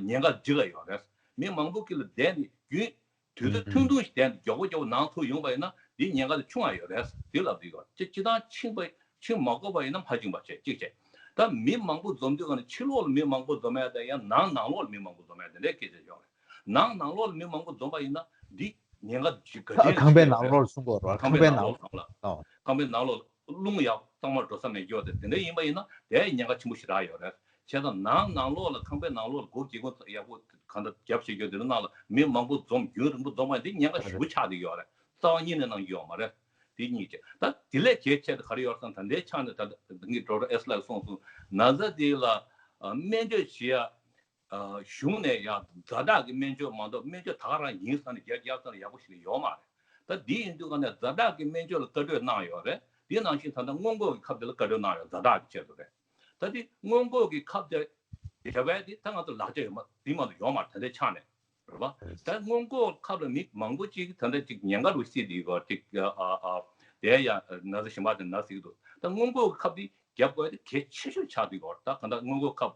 ཉེན་ཁ་འགྲིག་ག་ཡོད་རེད། མི་མང་པོ་དཀྱིལ་ལ་བསྡད་ནས་རྒྱུན་དུས་ཚོད་ཐུང་ཐུང་ཞིག་བསྡད་ནས་མགྱོགས་པོ་མགྱོགས་པོ་ནང་ཐུག་ཡོང་པ་ཡིན་ན་འདིའི་ཉེན་ཁ་དེ་ཆུང་བ་ཡོད་རེད་ཟེར་ལབ་ཀྱི་ཡོད། སྤྱི་སྤྱི་བཏང་ཕྱིན་པ་ཕྱིན་མ་དགོས་པ་ཡིན་ན་ཕར་ཕྱིན་པ་བྱས་གཅིག་བྱས། ད་མི་མང་པོ་འཛོམས་དུས་ག་ནས་ཕྱི་ལོགས་ལ་མི་མང་པོ་འཛོམས་ཡ་དང་ཡང་ནང་ནང་ལོགས་ལ་མི་མང་པོ་འཛོམས་ཡ་དེ་འདྲའི་སྐད་ཆ་ཡོད་རེད། ནང་ནང་ལོགས་ལ་མི་མང་པོ་འཛོམས་པ་ཡིན་ན་འདི་ཉེན་ཁ་ཅིག་ག་ཨ་ཚད་ཁང་པའི་ཞིག་ནང་རེད། ལོགས་ལ་གསུང་དགོས་རེད། ཁང་ཁང་པའི་པའི་ནང་ནང་ལོགས་ལོགས་ལ། ཨོ། ཁང་པའི་ནང་ལོགས་ལ་རླུང་ཡག་གཙང་མ་འགྲོ་ས་མེད་རྒྱུ་དེ་དེ་འདྲ་ཡིན་པ་ཡིན་ན་དེ་ཉེན་ཁ་ཆེན་པོ་ཞེ་དྲག་ཡོད་རེད། བྱས་ཙང་ནང་ནང་ལོགས་ལ་ཁང་པའི་ནང་ལོགས་ལ་སྒོ་སྒེའུ་ཁུང་ཡག་པོ་གང་འདྲ་རྒྱབ་བྱེད་རྒྱུ་དེ་ནང་ལ་མི་མང་པོ་འཛོམས་རྒྱུན་རིང་པོ་འཛོམས་པ་ཡིན་དེ་ཉེན་ཁ་ཞེ་པོ་ཆགས་བསྡད་ཡོད་རེད། རྩ་བ་ཉིད་ནས་གནང་རྒྱུ་ཡོད་མ་རེད། དེ་གཉིས་བྱས་ད་དེ་ལས་གལ་ཆེ་དེ་ག་རེ་ཡོད་ཟེར་ན་ད་ལྟའི་ཆ་ནས་ད་ལྟ་ངས་ཌོག་ཊར་ཨེ་སི་ལགས་གསུངས་སོང་། ན་ཚ་དེ་ལ་སྨན་བཅོས་བྱེད་ཡ་གཞུང་ནས་ཡང་ཛ་དྲག་གི་སྨན་བཅོས་མ་གཏོགས་སྨན་བཅོས་ད་ག་རང་ཡིན་ཟེར་ནས་རྒྱག་རྒྱག་ཟེར་ནས་ཡག་པོ་ཞིག་ཡོད་མ་རེད། ད་འདི་ཡིན་དུས་ག་ནས་ཛ་དྲག་གི་སྨན་བཅོས་ལ་བཀའ་འཁྲོལ་གནང་ཡོད་རེད། འདི་ནང་བཞིན་ད་ལྟ་སྔོན་འགོག་གི་ཁབ་དེ་ལ་བཀའ་འཁྲོལ་གནང་ཡོད་ཛ་དྲག་གི་ཆེད་དུ་རེད། ད་འདི་སྔོན་འགོག་གི་ཁབ་དེ་བྱ་བའི་འདི་ད་ང་ཚོ་ལག་ཆ་ཡོད་མ་འདི་མ་གཏོགས་ཡོད་མ་རེད་ད་ལྟའི་ཆ་ནས་རེད་བ། ད་སྔོན་འགོག་ཁབ་ལ་མི་མང་པོ་ཅིག་ད་ལྟ་ཅིག་ཉེན་ཁ་རུ་སྲིད་འདི་གོ་ཅིག་ཨ་ཨ་དེ་ཡང་ན་ཚ་གཞན་པ་དེ་ན་སྲིད་འདུག་ད་སྔོན་འགོག་གི་ཁབ་འདི་རྒྱབ་དགོས་དེ་གལ་ཆེ་ཤོས་ཆགས་འདུག་གོ་ད་ག་ད་སྔོན་འགོག་ཁབ་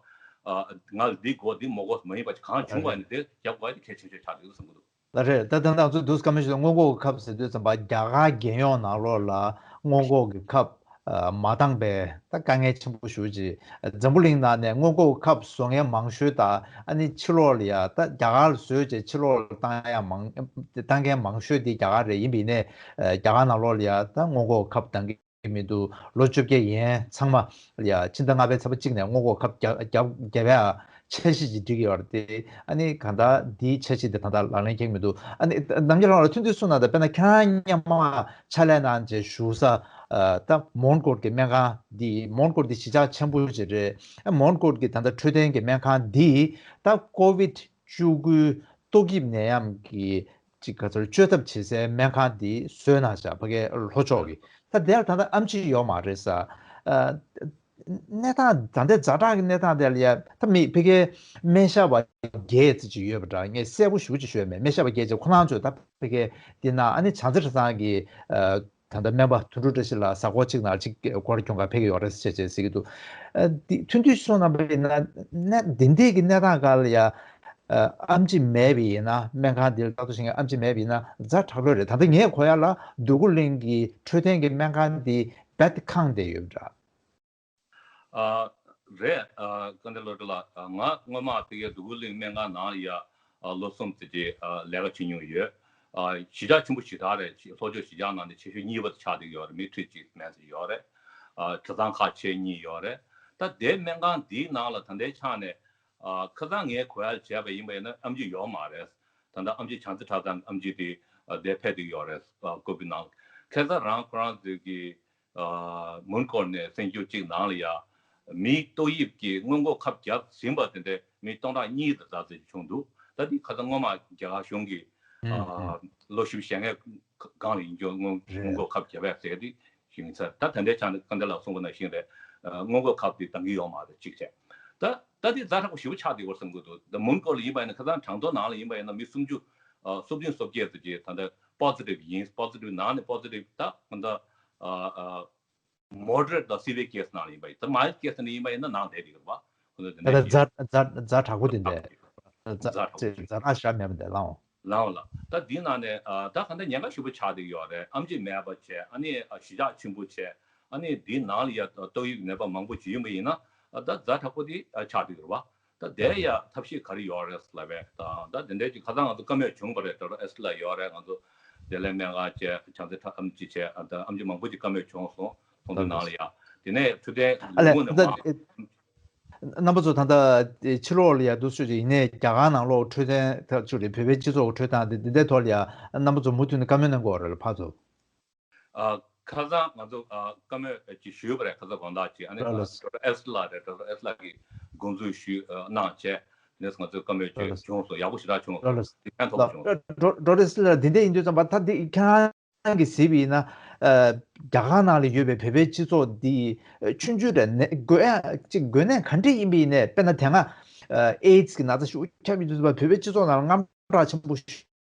ང་ལ་འདི་དགོས་འདི་མ་དགོས་མ་ཡིན་པ་གང་བྱུང་བ་ཡིན་ན་དེ་རྒྱབ་དགོས་དེ་གལ་ཆེ་ཤོས་ཆགས་འདུག་བསམ་གི་འདུག་ལགས་རེད། ད་ད་ལྟ་ང་ཚོ་འདུག་སེ་བཀའ་མོལ་ཞུས་ན་སྔོན་འགོག་གི་ཁབ་ཟེར་དུས་ཙམ་པ་རྒྱ་གར་རྒྱལ་ཡོངས་ནང་ལོགས་ལ་སྔོན་འགོག་གི་ཁབ་མ་འདང་པའི་ད་དཀའ་ངལ་ཆེན་པོ་ཞེ་པོ་ཅིག་འཛམ་བུ་གླིང་ནང་ནས་སྔོན་འགོག་གི་ཁབ་བཟོ་མཁན་མང་ཤོས་དང་ཨ་ནི་ཕྱི་ལོགས་ལ་ཡ་ད་རྒྱ་གར་ལ་བཟོས་བྱས་ཕྱི་ལོགས་ལ་བཏང་ཡ་མང་བཏང་མཁན་མང་ཤོས་དེ་རྒྱ་གར་རེད། ཡིན་པ་ཡིན་ནའི་རྒྱ་གར་ནང་ལོགས་ལ་ཡ་ད་སྔོན་འགོག་གི་ཁབ་འདང་གི་མི་འདུག་ལོ་བཅོ་བརྒྱད་ཡན་ཚང་མ་ལ་ཡ་ཕྱི་ཟླ་ལྔ་པའི་ཚེས་པ་གཅིག་ནས་སྔོན་འགོག་ཁབ་བརྒྱབ་བརྒྱབ་བརྒྱབ་ཡ་འཆར་གཞི་ཅིག་སྒྲིག་གི་ཡོད་རེད་དེ། ཨ་ནི་གང་ལྟར་འདིའི་འཆར་གཞི་དེ་ད་ལྟ་ལག་ལེན་འཁེལ་གྱི་མི་འདུག་ཨ་ནི་ནམ་རྒྱུན་རང་ལ་ཐུགས་འདོད་གསུངས་གནང་དང་དཔེར་ན་ཁྱེད་རང་སྔོན་མ་ཕྱག་ལས་གནང་བྱས་བཞུགས་ས་ད་མོན་གྷོ་གི་སྨན་ཁང་འདི་མོན་གྷོ་འདི་གཞིས་ཆགས་ཆེན་པོ་ཅིག་རེད། ཨ་མོན་གྷོ་གི་ད་ལྟ་འཕྲོད་བསྟེན་གྱི་སྨན་ཁང་འདི་ད་ཀོ་ཝིད་བཅུ་དགུ་ཏོག་དབྱིབས་ནད་ཡམས་ཀྱི་ཅིག་ག་ཚོད་བཅོས་ཐབས་བྱེད་སའི་སྨན་ཁང་འདི་བཟོས་གནང་བཞག་ཕ་གའི་ལྷོ་ཕྱོགས་ཀྱི་ད་དེར་ད་ལྟ་ཨེམ་ཆི་ཡོད་མ་རེད་ས། ཨ་གནས་སྟངས་ད་ལྟའི་ཛ་དྲག་གི་གནས་སྟངས་དེ་ལ་ཡ་ད་མི་ཕ་གའི་སྨན་ཞབས་པ་བརྒྱད་ཙམ་ཅིག་ཡོད་པ་འདྲ། ངས་གསལ་པོ་ཞེ་པོ་ཅིག་ཤོད་མེད། སྨན་ཞབས་པ་བརྒྱད་ཅིག་ཁོ་རང་ཚོས་ད་ཕ་གའི་འདི་ན་ཨ་ནི་བྱང་རྩེ་ཁྲ་ཚང་གི་ཨ། ད་ལྟ་སྨན་པ་དོན་གྲུབ་བཀྲ་ཤིས་ལགས་གཟའ་འཁོར་གཅིག་ནང་གཅིག་སྒོར་གྱོང་ག་ཕེབས་ཀྱི་ཡོད་རེད་ཟེར་བྱས་ཟེར་གྱི་འདུག་ཨ། འདི་ཐུན་ཐུན་སོང་རྣམ་པ་ཡིན་ན་ནད་འདི་འདྲས་ཀྱི་གནས་སྟངས་སྒང་ལ་ཡ། ཨ། ཨེམ་ཆི་མེད་པ་ཡིན་ན། སྨན་ཁང་འདིར་ལྟ་རྟོག་བྱེད་མཁན་ཨེམ་ཆི་མེད་པ་ཡིན་ན་ཛ་དྲག་པོ་རེད། ད་ལྟ་ངས་གོ་ཡ་ལ་འདོད་རྒུ་གླིང་གི་འཕྲོད་བསྟེན་གྱི་སྨན་ཁང་འདི་རྦད་དེ་ཁེངས་བསྡད་ཡོད་པ་འདྲ། ཨ། རེད། ཨ། སྐལ་ལྡན་བློ་གྲོས་ལགས། ཨ། ང་སྔོན་མ་དེ་གའི་འདོད་རྒུ་གླིང་སྨན་ཁང་ནང་ལ་ཡ། ཨ། ལོ་གསུམ་ཙམ་ཅིག་ཨ། ལས་ཀ་བྱེད་མྱོང་ཡོད། ཨ། གཞིས་ཆགས་ཆེན་པོ་ཞེ་དྲག་རེད། ལྷོ་ཕྱོགས་གཞིས་ཆགས་ནང་ནས་ཆེ་ཤོས་གཉིས་པ་ཆགས་བསྡད་ཡོད་རེད། མི་ཁྲི་གཅིག་མན་ཙམ་ཡོད་རེད། ཨ། བྲེལ་ཟླ་ཁག་ཆེ་གཉིས་ཡོད་རེད། ད་དེ་སྨན་ཁང་འདིའི་ནང་ལ་ད་ལྟའི་ཆ་ནས། ཨ། ཁ་སང་ངས་གོ་ཡ་བྱས་པ་ཡིན་པ་ཡིན་ན་ཨེམ་ཆི་ཡོད་མ་རེད། ད་ལྟ་ཨེམ་ཆི་བྱང་རྩེ་གྲྭ་ཚང་གི་ཨེམ་ཆི་དེ། ཨ། དེ་ཕེབས་བསྡད་ཡོད་རེད། ཨ། ཀོ་བིད་ནང་། ཁ་སང་རང་ཁོ་རང་ཚོའི་གི་ཨ། མོན་གྷོ་ནས་གསར་འགྱུར་གཅིག་ནང་ལ་ཡ། མིའི་ཏོག་དབྱིབས་ཀྱིས་སྔོན་འགོག་ཁབ་བརྒྱབ་ཟིན་པ་དེ་འདྲའི་མི་སྟོང་ཕྲག་གཉིས་དང་ཟླ་ཙམ་བྱུང་འདུག་ད་འདི་ཁ་སང་སྔོན་མ་རྒྱ་གར་གཞུང་གིས། ཨ། ལོ་བཞི་བཅུ་ཞེ་ལྔའི་སྒང་ལ་ཡིན་རྒྱུ་སྔོན་རེད། སྔོན་འགོག་ཁབ་བརྒྱབ་པས་ཟེར་ཏེ་ཞུ་ཡིན་ས། ད་ད་ལྟའི་ཆ་ནས་སྐལ་ལྡན་ལགས་གསུངས་པ་ནང་བཞིན་རེད། ཨ། སྔོན་འགོག་ཁབ་དེ་འདང་གི་ཡོད་མ་རེད། གཅིག་བྱས། ད་ད་འདི་ཛ་དྲག་པོ་ཞེ་པོ་ཆགས་བསྡད་ཡོད་བསམ་གྱི་འདུག་ད་མོན་གྷོ་ལ་ཡིན་པ་ཡིན་ན། ཁ་སང་ཁྲང་ཏོ་ནང་ལ་ཡིན་པ་ཡིན་ན་མི་སུམ་ཅུ། ཨ། སུམ་བདུན་སོ་བརྒྱད་ཙམ་ཅིག་ད་ལྟ་པོ་སི་ཊིབ་ཡིན། པོ་སི་ཊིབ་ནང་ནས་པོ་སི་ཊིབ། ད་ད་ལྟ། ཨ། ཨ། མོ་ཌི་རེཊ་དང་སི་ཝི་ཡར་ཁེ་སི་ནང་ལ་ཡིན་པ་ཡིན། ད་མའིལ་ཌི་ཁེ་སི་ནང་ཡིན་པ་ཡིན་ན་ནང་བསྡད་ཀྱི་རེད་པ། ཁོ་ཚོ་དེ་ད་འདྲ་ལྟ་ཞིག་ཛ་ཛ་ཛ་དྲག་པོ་དེ་འདྲ། ཛ་ཛ་དྲག་པོ་ཅིག་ཛ་དྲག་ཞེ་དྲག་མེད་པ་འདྲ་ལའང་། ལའང་ལ། ད་འདི་ནང་ནས། ཨ། ད་ག་འདྲ་ཉེན་ཁ་ཞེ་པོ་ཆགས་བསྡད་ཡོད་རེད། ཨེམ་ཆི་མེད་པ་བྱས། ཨ་ནི། ཨ། གཞིས་ཆགས་ཆེན་པོ་བྱས། ཨ་ནི་འདི་ནང་ལ་ཡ་ཏོག་དབྱིབས་ནད་པ་མང་པོ་ཅིག་ཡོང་པ་ཡིན་ན། ཨ། ད་ཛ་དྲག་པོ་དེ། ཨ། ཆགས་བསྡད་ཡོད་རེད་པ། ད་དེ་ཡ་ཐབས་ཤེས་ག་རེ་ཡོད་རེད་ལབ་པས། ད་ད་དེ་འདྲའི་ཅིག་ཁ་སང་ང་ཚོ་བཀའ་མོལ་བྱུང་བ་རེད། ཌོག་ཊར་ཨེ་སི་ལགས་ཡོད་རེད། ང་ཚོ་བདེ་ལེགས་སྨན་ཁང་བཅས། བྱང་རྩེ་ཁྲ་ཨེམ་ཆི་བཅས། ཨ། ད་ཨེམ་ཆི་མང་པོ་ཅིག་བཀའ་མོལ་བྱུང་སོང་། ཚོགས་འདུ་ནང་ལ་ཡ། དེ་ནས་འཕྲོད་བསྟེན་ཨ་ལས་ལས་ཁུངས་ནས་ད་མང་། རྣམ་པ་ཚོ་ད་ལྟ་ཕྱི་ལོགས་ལ་ཡ་འདུག་སེ་ཡིན་ནའི་རྒྱ་གར་ནང་ལོགས་འཕྲོད་བསྟེན་ཐག་ཆོད་རེད། བོད་པའི་སྤྱི་ཚོགས་འཕྲོད་བསྟེན་དེ་འདི་འདྲའི་ཐོག་ལ་ཡ་རྣམ་པ་ཚོ་མུ་མཐུད་ནས་བཀའ་མོལ་གནང་དགོས་རེད་ལ་ཕར་ཚུར། ཨ། ཁ་སང་ང་ཚོ། ཨ། བཀའ་མོལ་ཅིག་ཞུས་པ་རེད། ཁ་སང་དགོང་དག་ཅིག་ཨ་ནི། ལགས་ལགས། ཌོག་ཊར་ཨེ་སི་ལགས་རེད། ཌོག་ཊར་ཨེ་སི་ལགས་ཀྱིས་དགོངས་ཚུལ་ཞུས། ཨ། གནང་བྱས། དེ་ནས་ང་ཚོའི་བཀའ་མོལ་ཅིག་ལགས་ལགས། བྱུང་སོང་། ཡག་པོ་ཞེ་དྲག་བྱུང་སོང་། ལགས་ལགས། དེ་ཕན་ཐོགས་པོ་བྱུང་སོང་། ཌོག་ཌོག་ཊར་ཨེ་སི་ལགས་འདི་འདྲ་ཡིན་དུས་ཙམ་པ། ད་འདི་ཁྱེད་རང་གིས་གཟིགས་པ་ཡིན་ན། ཨ། རྒྱ་གར་ནང་ལ་ཡོད་པའི་བོད་པའི་སྤྱི་ཚོགས་འདི་ཆུང་ཆུང་རེད། ནད་འགོས་ཡ་ཅིག་འགོས་ནད་ག་འདྲ་ཡིན་པ་ཡིན་ནའི། དཔེར་ན་དེ་སྔ་ཨེ་ཌི་སི་གི་ན་ཚ་ཤུགས་ཁྱབ་ཡོད་དུས་ཙམ་པ་བོད་པའི་སྤྱི་ཚོགས་ནང་ལ་དངངས་སྐྲག་ཆེན་པོ་ཞེ་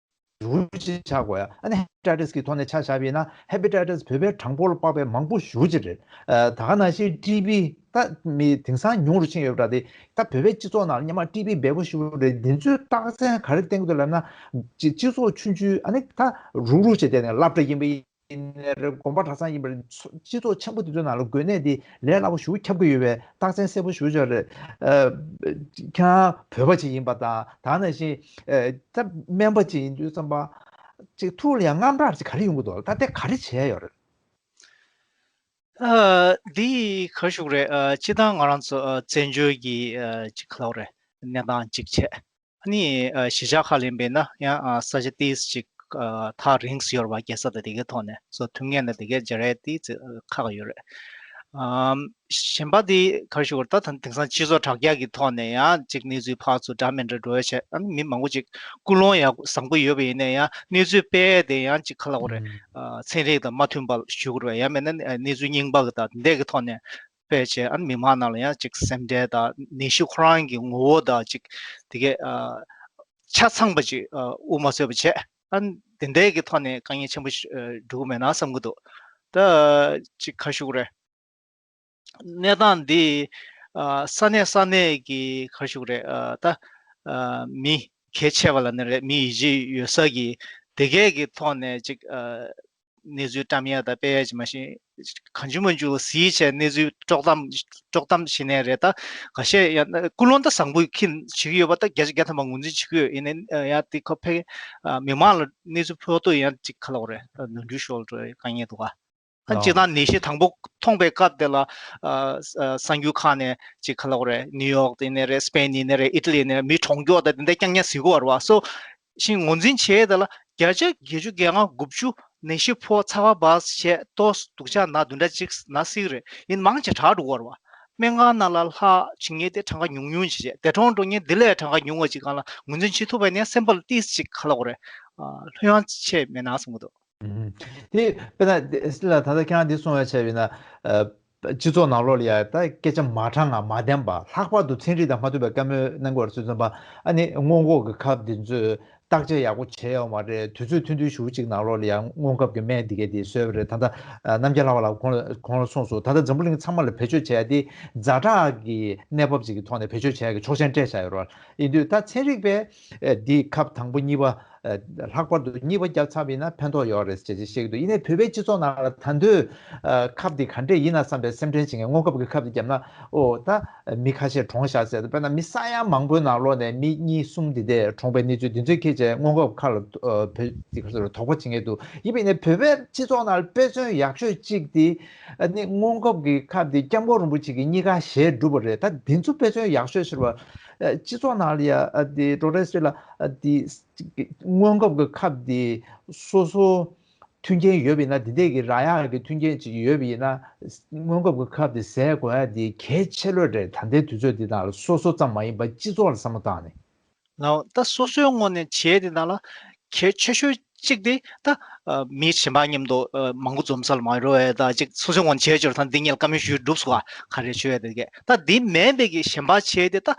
པོ་ཅིག་ཆགས་དགོས་ཡ། ཨ་ནི་ཧེ་པ་ཊའི་ཊི་སི་གི་ཐོག་ནས་ཆ་བཞག་པ་ཡིན་ན། ཧེ་པ་ཊའི་ཊི་སི་བོད་པའི་གྲངས་འབོར་ལ་དཔག་པའི་མང་པོ་ཞེ་པོ་ཅིག་རེད། ཨ། ད་ག་ནང་བཞིན་ཊི་བི་ད་མི་དེང་སང་ཉུང་རུ་ཕྱིན་ཡོད་པ་འདྲ། དེ་ད་བོད་པའི་སྤྱི་ཚོགས་ནང་ལ་སྔོན་མ་ཊི་བི་འབེལ་པོ་ཞེ་པོ་རེད། འདི་ཚོའི་རྟགས་མཚན་ག་རེ་བསྟན་གྱི་འདུག་ལབ་ན། སྤྱི་སྤྱི་ཚོགས་ཆུང་ཆུང་། ཨ་ནི་ད་རུག་རུག་བྱས་བསྡད་ནས། སློབ་གྲྭ་ཡིན་པ་ཡིན་ནའི་རེད། དགོན་པ་གྲྭ་ཚང་ཡིན་པ་རེད། སྤྱི་ཚོགས་ཆེན་པོ་དེ་ཚོའི་ནང་ལ་འགོས་ནད་འདི་ལས་སླ་པོ་ཞེ་པོ་ཁྱབ་ཀྱི་ཡོད་པའི་རྟགས་མཚན་གསལ་པོ་ཞེ་པོ་ཅིག་རེད། ཨ། ཁྱེད་རང་བོད་པ་ཅིག་ཡིན་པ་དང་། ད་ག་ནང་བཞིན། ཨ། ད་སྨན་པ་ཅིག་ཡིན་དུས་ཙམ་པ་ཅིག་ཐུགས་ལ་ཡང་དངངས་སྐྲག་ཅིག་ག་རེ་ཡོང་གི་འདུག་ད་དེ་ག་རེ་བྱས་ཡོད་རེད། ཨ། འདི་ག་རེ་ཞུ་དགོས་རེད། ཨ། སྤྱིར་བཏང་ང་རང་ཚོ། ཨ། བཙན་བྱོལ་གྱི། ཨ། ཅིག་ག་ལབ་དགོས་རེད། གནས་སྟངས་གཅིག་བྱས། ཨ་ནི། ཨ། གཞིས་ཆགས་ཁག་ལ་ཡིན་པ་ཡིན་ན་ཡང་། ཨ། ས་ཆ་ཏོག་ཙམ་ཅིག་ཨ། ཐག་རིང་ཙམ་ཡོད་རེད་པ། རྒྱལ་ས་དང་དེ་གའི་ཐོག་ནས། སོ་ཐུག་ངེས་ནས་དེ་གའི་མཇལ་ཡ་ཏོག་ཙམ་ཁག་ཡོད་རེད། ཨམ། གཞན་པ་འདི་ག་རེ་ཞུ་དགོས་རེད། ད་ད་དེང་སང་སྤྱི་ཚོགས་དྲ་རྒྱ་གི་ཐོག་ནས་ཡང་ཅིག་གནས་ཚུལ་ཕར་ཚུར་འདྲ་མི་འདྲ་འགྲོ་ཡ་བྱས། ཨ་ནི་མི་མང་པོ་ཅིག་ཀུན་སློང་ཡག་པོ་བཟང་པོ་ཡོད་པ་ཡིན་ན་ཡང་། གནས་ཚུལ་སྤེལ་ཡ་དེ་ཡང་ཅིག་ག་ལབ་དགོས་རེད། ཨ། ཚན་རིག་དང་མ་མཐུན་པ་ཞུ་དགོས་རེད། ཡང་མིན་ན་གནས་ཚུལ་རྙིང་པ་གི་དང་དེ་འདྲ་གི་ཐོག་ནས་སྤེལ་བྱས། ཨ་ནི་མི་མང་ནང་ལ་ཡང་ཅིག་སེམས་ཁྲལ་དང་ནད་གཞི་ཁོ་རང་གི་ངོ་བོ་དང་ཅིག་དེ་གའི། ཨ། ཆ་ཚང་པ་ཅིག་ཨ། དབུ་མ་ཚོས་པ་བྱས། ཨ། དེ་འདྲའི་གི་ཐོག་ནས་དཀའ་ངལ་ཆེན་པོ་ཞིག་ཨ། འགྲོ་གི་མེད་ན་བསམ་གི་འདུག་ད་ཅིག་ག་རེ་ཞུ་དགོས་རེད། གནས་སྟངས་འདི། ཨ། ས་གནས་ས་གནས་ཀྱི་ག་རེ་ཞུ་དགོས་རེད། ཨ། ད། ཨ། མི་གལ་ཆེ་བ་ལབ་ན་རེད། མི་ཡིད་ཆེས་ཡོད་ས་གི་དེ་གས་ཀྱི་ཐོག་ནས་ཅིག་ཨ། གནས་ཚུལ་བཀྲམ་ཡ་དང་སྤེལ་ཡ་ཅིག་མ་གཞི། གང་བྱུང་མང་བྱུང་ལ་གཟིགས་བྱས་གནས་ཚུལ་དཀྲོག་གཏམ་དཀྲོག་གཏམ་བྱེད་ནའི་རེད། ད་འགའ་ཤས་ཡང་ཀུན་སློང་ད་བཟང་པོ་ཁྱེད་བྱེད་ཀྱི་ཡོད་པ། ད་བརྒྱ་ཆ་བརྒྱ་ཐམ་པ་ངོས་འཛིན་བྱེད་ཀྱི་ཡོད། ཡིན་ནའི་ཡང་དེ་ཁ་ཕེ། ཨ། མི་མང་ལ་གནས་ཚུལ་ཕོག་ཐུག་ཡང་ཅིག་ག་ལབ་དགོས་རེད། ནོར་འཁྲུལ་ཤོར་འགྲོ་ཡ་དཀའ་ངལ་འདུག་ག་ཨ། སྤྱིར་བཏང་ནད་གཞི་དང་པོ་མཐོང་པའི་སྐབས་དེ་ལ། ཨ། ཨ། གསར་འགྱུར་ཁག་ནས་ཅིག་ག་ལབ་དགོས་རེད། ནིའུ་ཡོག་དེ་ནས་རེད། སི་པེན་ཡིན་ནའི་རེད། ཨི་ཊ་ལི་ཡིན་ནའི་རེད། མི་གྲོངས་རྒྱུ་དང་དེ་འདྲ་རྐྱང་རྐྱང་གཟིགས་ཀྱི་ཡོད་རེད་པ། སོ་ཤིང་ངོས་འཛིན་བྱས་དེ་ལ་བརྒྱ་ཆ་བརྒྱད་ཅུ་གྱ་ལྔ་དགུ་བཅུ་ནད་གཞི་ཕོག་ཚ་བ་བ་བྱས་ཏོག་སྡུག་ཅག་ན་བདུན་ཕྲག་གཅིག་ན་སྲིད་རེད། ཡིན་མང་ཆེ་དྲག་འགྲོ་གི་ཡོད་རེད་པ། སྨན་ཁང་ནང་ལ་ལྷག་བྱེད་མཁན་དེ་གྲངས་ཀ་ཉུང་ཉུང་ཅིག་བྱས། འདས་གྲོངས་འགྲོ་མཁན་དེ་ལས་གྲངས་ཀ་ཉུང་བ་ཅིག་སྒང་ལ་ངོས་འཛིན་བྱེད་ཐུབ་པ་ཡིན་ན་སེམས་པ་ལ་ཏོག་ཙམ་ཅིག་ག་ལབ་དགོས་རེད། ཨ། ལྷོད་ཡངས་ཆེ་མེད་ན་བསམ་གྱི་འདུག་ཨུམ། དེ་དཔེར་ན་དེ་ལ་ད་ལྟ་ཁྱེད་རང་འདི་གསུང་བ་བྱས་པ་ཡིན་ན། ཨ། སྤྱི་ཚོགས་ནང་ལོགས་ལ་ཡ་ད་སྐད་ཆ་མ་དྲང་ང་མ་བདེན་པ། ལྷག་པར་དུ་ཚན་རིག་དང་མ་མཐུན་པའི་བཀའ་མོལ་གནང་དགོས་རེད་ཟེར་དུས་ཙམ་པ། ཨ་ནི་སྔོན་འགོག་གི་ཁབ་འདི་ཚོས་ བརྟག་དཔྱད་ཡག་པོ་བྱས་ཡོད་མ་རེད། དུས་ཚོད་ཐུང་ཐུང་ཞེ་པོ་ཅིག་ནང་ལོགས་ལ་ཡང་སྔོན་ཁབ་ཀྱི་སྨན་འདི་གས་དེ་བཟོས་པ་རེད། ད་ལྟ་ཨ་རྣམ་རྒྱལ་ལྷ་བ་ལགས་གོང་ལ་གོང་ལ་གསུངས་སོང་། ད་ལྟ་འཛམ་བུ་གླིང་ཚང་མ་ལ་བེད་སྤྱོད་བྱས་ཏེ་ཛ་དྲག་གི་གནས་བབ་ཅིག་གི་ཐོག་ནས་བེད་སྤྱོད་བྱས་ཀྱི་ཆོག་མཆན་སྤྲད་བཞག་ཡོད་རེད། ཡིན་དུས་ད་ཚན་རིག་པས་ཨ་འདི་ཁབ་དང་པོ་གཉིས་པ་ཨ་ལྷག་པར་དུ་གཉིས་པ་བརྒྱབ་ཚར་བ་ཡིན་ན་ཕན་ཐོགས་ཡོད་རེད་ཅེས་བཤད་ཀྱི་འདུག་ཡིན་ནའི་བོད་པའི་སྤྱི་ཚོགས་ནང་ལ་ད་དུང་ཨ་ཁབ་འདི་ག་འདྲས་ཡིན་ན་བསམ་པའི་སེམས་ཁྲལ་བྱེད་མཁན། སྔོན་ཁབ་ཀྱི་ཁབ་འདི་བརྒྱབ་ན་ཨོ་ད་མི་ཁ་ཤས་གྲོངས་ཤག་ཟེར། དཔེར་ན་མི་ས་ཡ་མང་པོའི་ནང་ལོགས་ནས་མི་གཉིས་གསུམ་འདི་འདྲས་གྲོངས་པའི་གནས་ཚུལ་འདི་ཚོའི་སྐད་ཆ་སྔོན་ཁབ་ཁབ་ལ་ཨ་བོད་འདི་ག་ཚོད་དོགས་པ་བྱེད་མཁན་འདུག་ཡིན་པ་ཡིན་ནའི་བོད་པའི་སྤྱི་ཚོགས་ནང་ལ་དཔེ་མཚོན་ཡག་ཤོས་གཅིག་འདི་ཨ་ནི་སྔོན་ཁབ་ཀྱི་ཁབ་འདི་སྐྱབས་མགོན་རིན་པོ་ཆེ་གིས་གཉིས་ཀ་བཞེས་གྲུབ་པ་རེད། ད་འདི་ཚོ་དཔེ་མཚོན་ཡག་ཤོས་ཟེར་བ། ཨ་སྤྱི་ཚོགས་ནང་ལ་ཡ་ཨ་འདི་ཌོག་ཊར་སི་ཊི་ལ་ཨ་འདི་སྔོན་ཁབ་ཀྱི་ཁབ་འདི་སོ་སོ་མཐུན་རྐྱེན་ཡོད་པ་ཡིན་ན། འདི་འདྲས་ཀྱི་རག་ཡག་གི་མཐུན་རྐྱེན་ཅིག་ཡོད་པ་ཡིན་ན། སྔོན་ཁབ་ཀྱི་ཁབ་དེ་བཟས་དགོས་ཡ་དེ་གལ་ཆེ་ལོས་རེད། ད་ལྟའི་དུས་ཚོད་འདི་དག་ལ་སོ་སོ་ཙམ་མ་ཡིན་པར་སྤྱི་ཚོགས་ལ་བསམ་བློ་བཏང་ནས། ལའོ། ད་སོ་སོའི་ངོས་ནས་བྱས་དེ་དག་ལ་གལ་ཆེ་ཤོས་གཅིག་དེ་ད་ཨ་མི་གཞན་པ་མཉམ་དུ་ཨ་མང་པོ་འཛོམས་ས་ལ་མ་འགྲོ་བའི་ད་ཅིག་སོ་སོའི་ངོས་ནས་བྱས་ཆོག་ད་འདི་ངས་བཀའ་མོལ་ཞུས་འགྲུབ་སོང་བ། ག་རེ་བྱོས་ཡ་དེ་གས་ད་འདི་མིན་པའི་གི་གཞན་པ་བྱས་དེ་ད་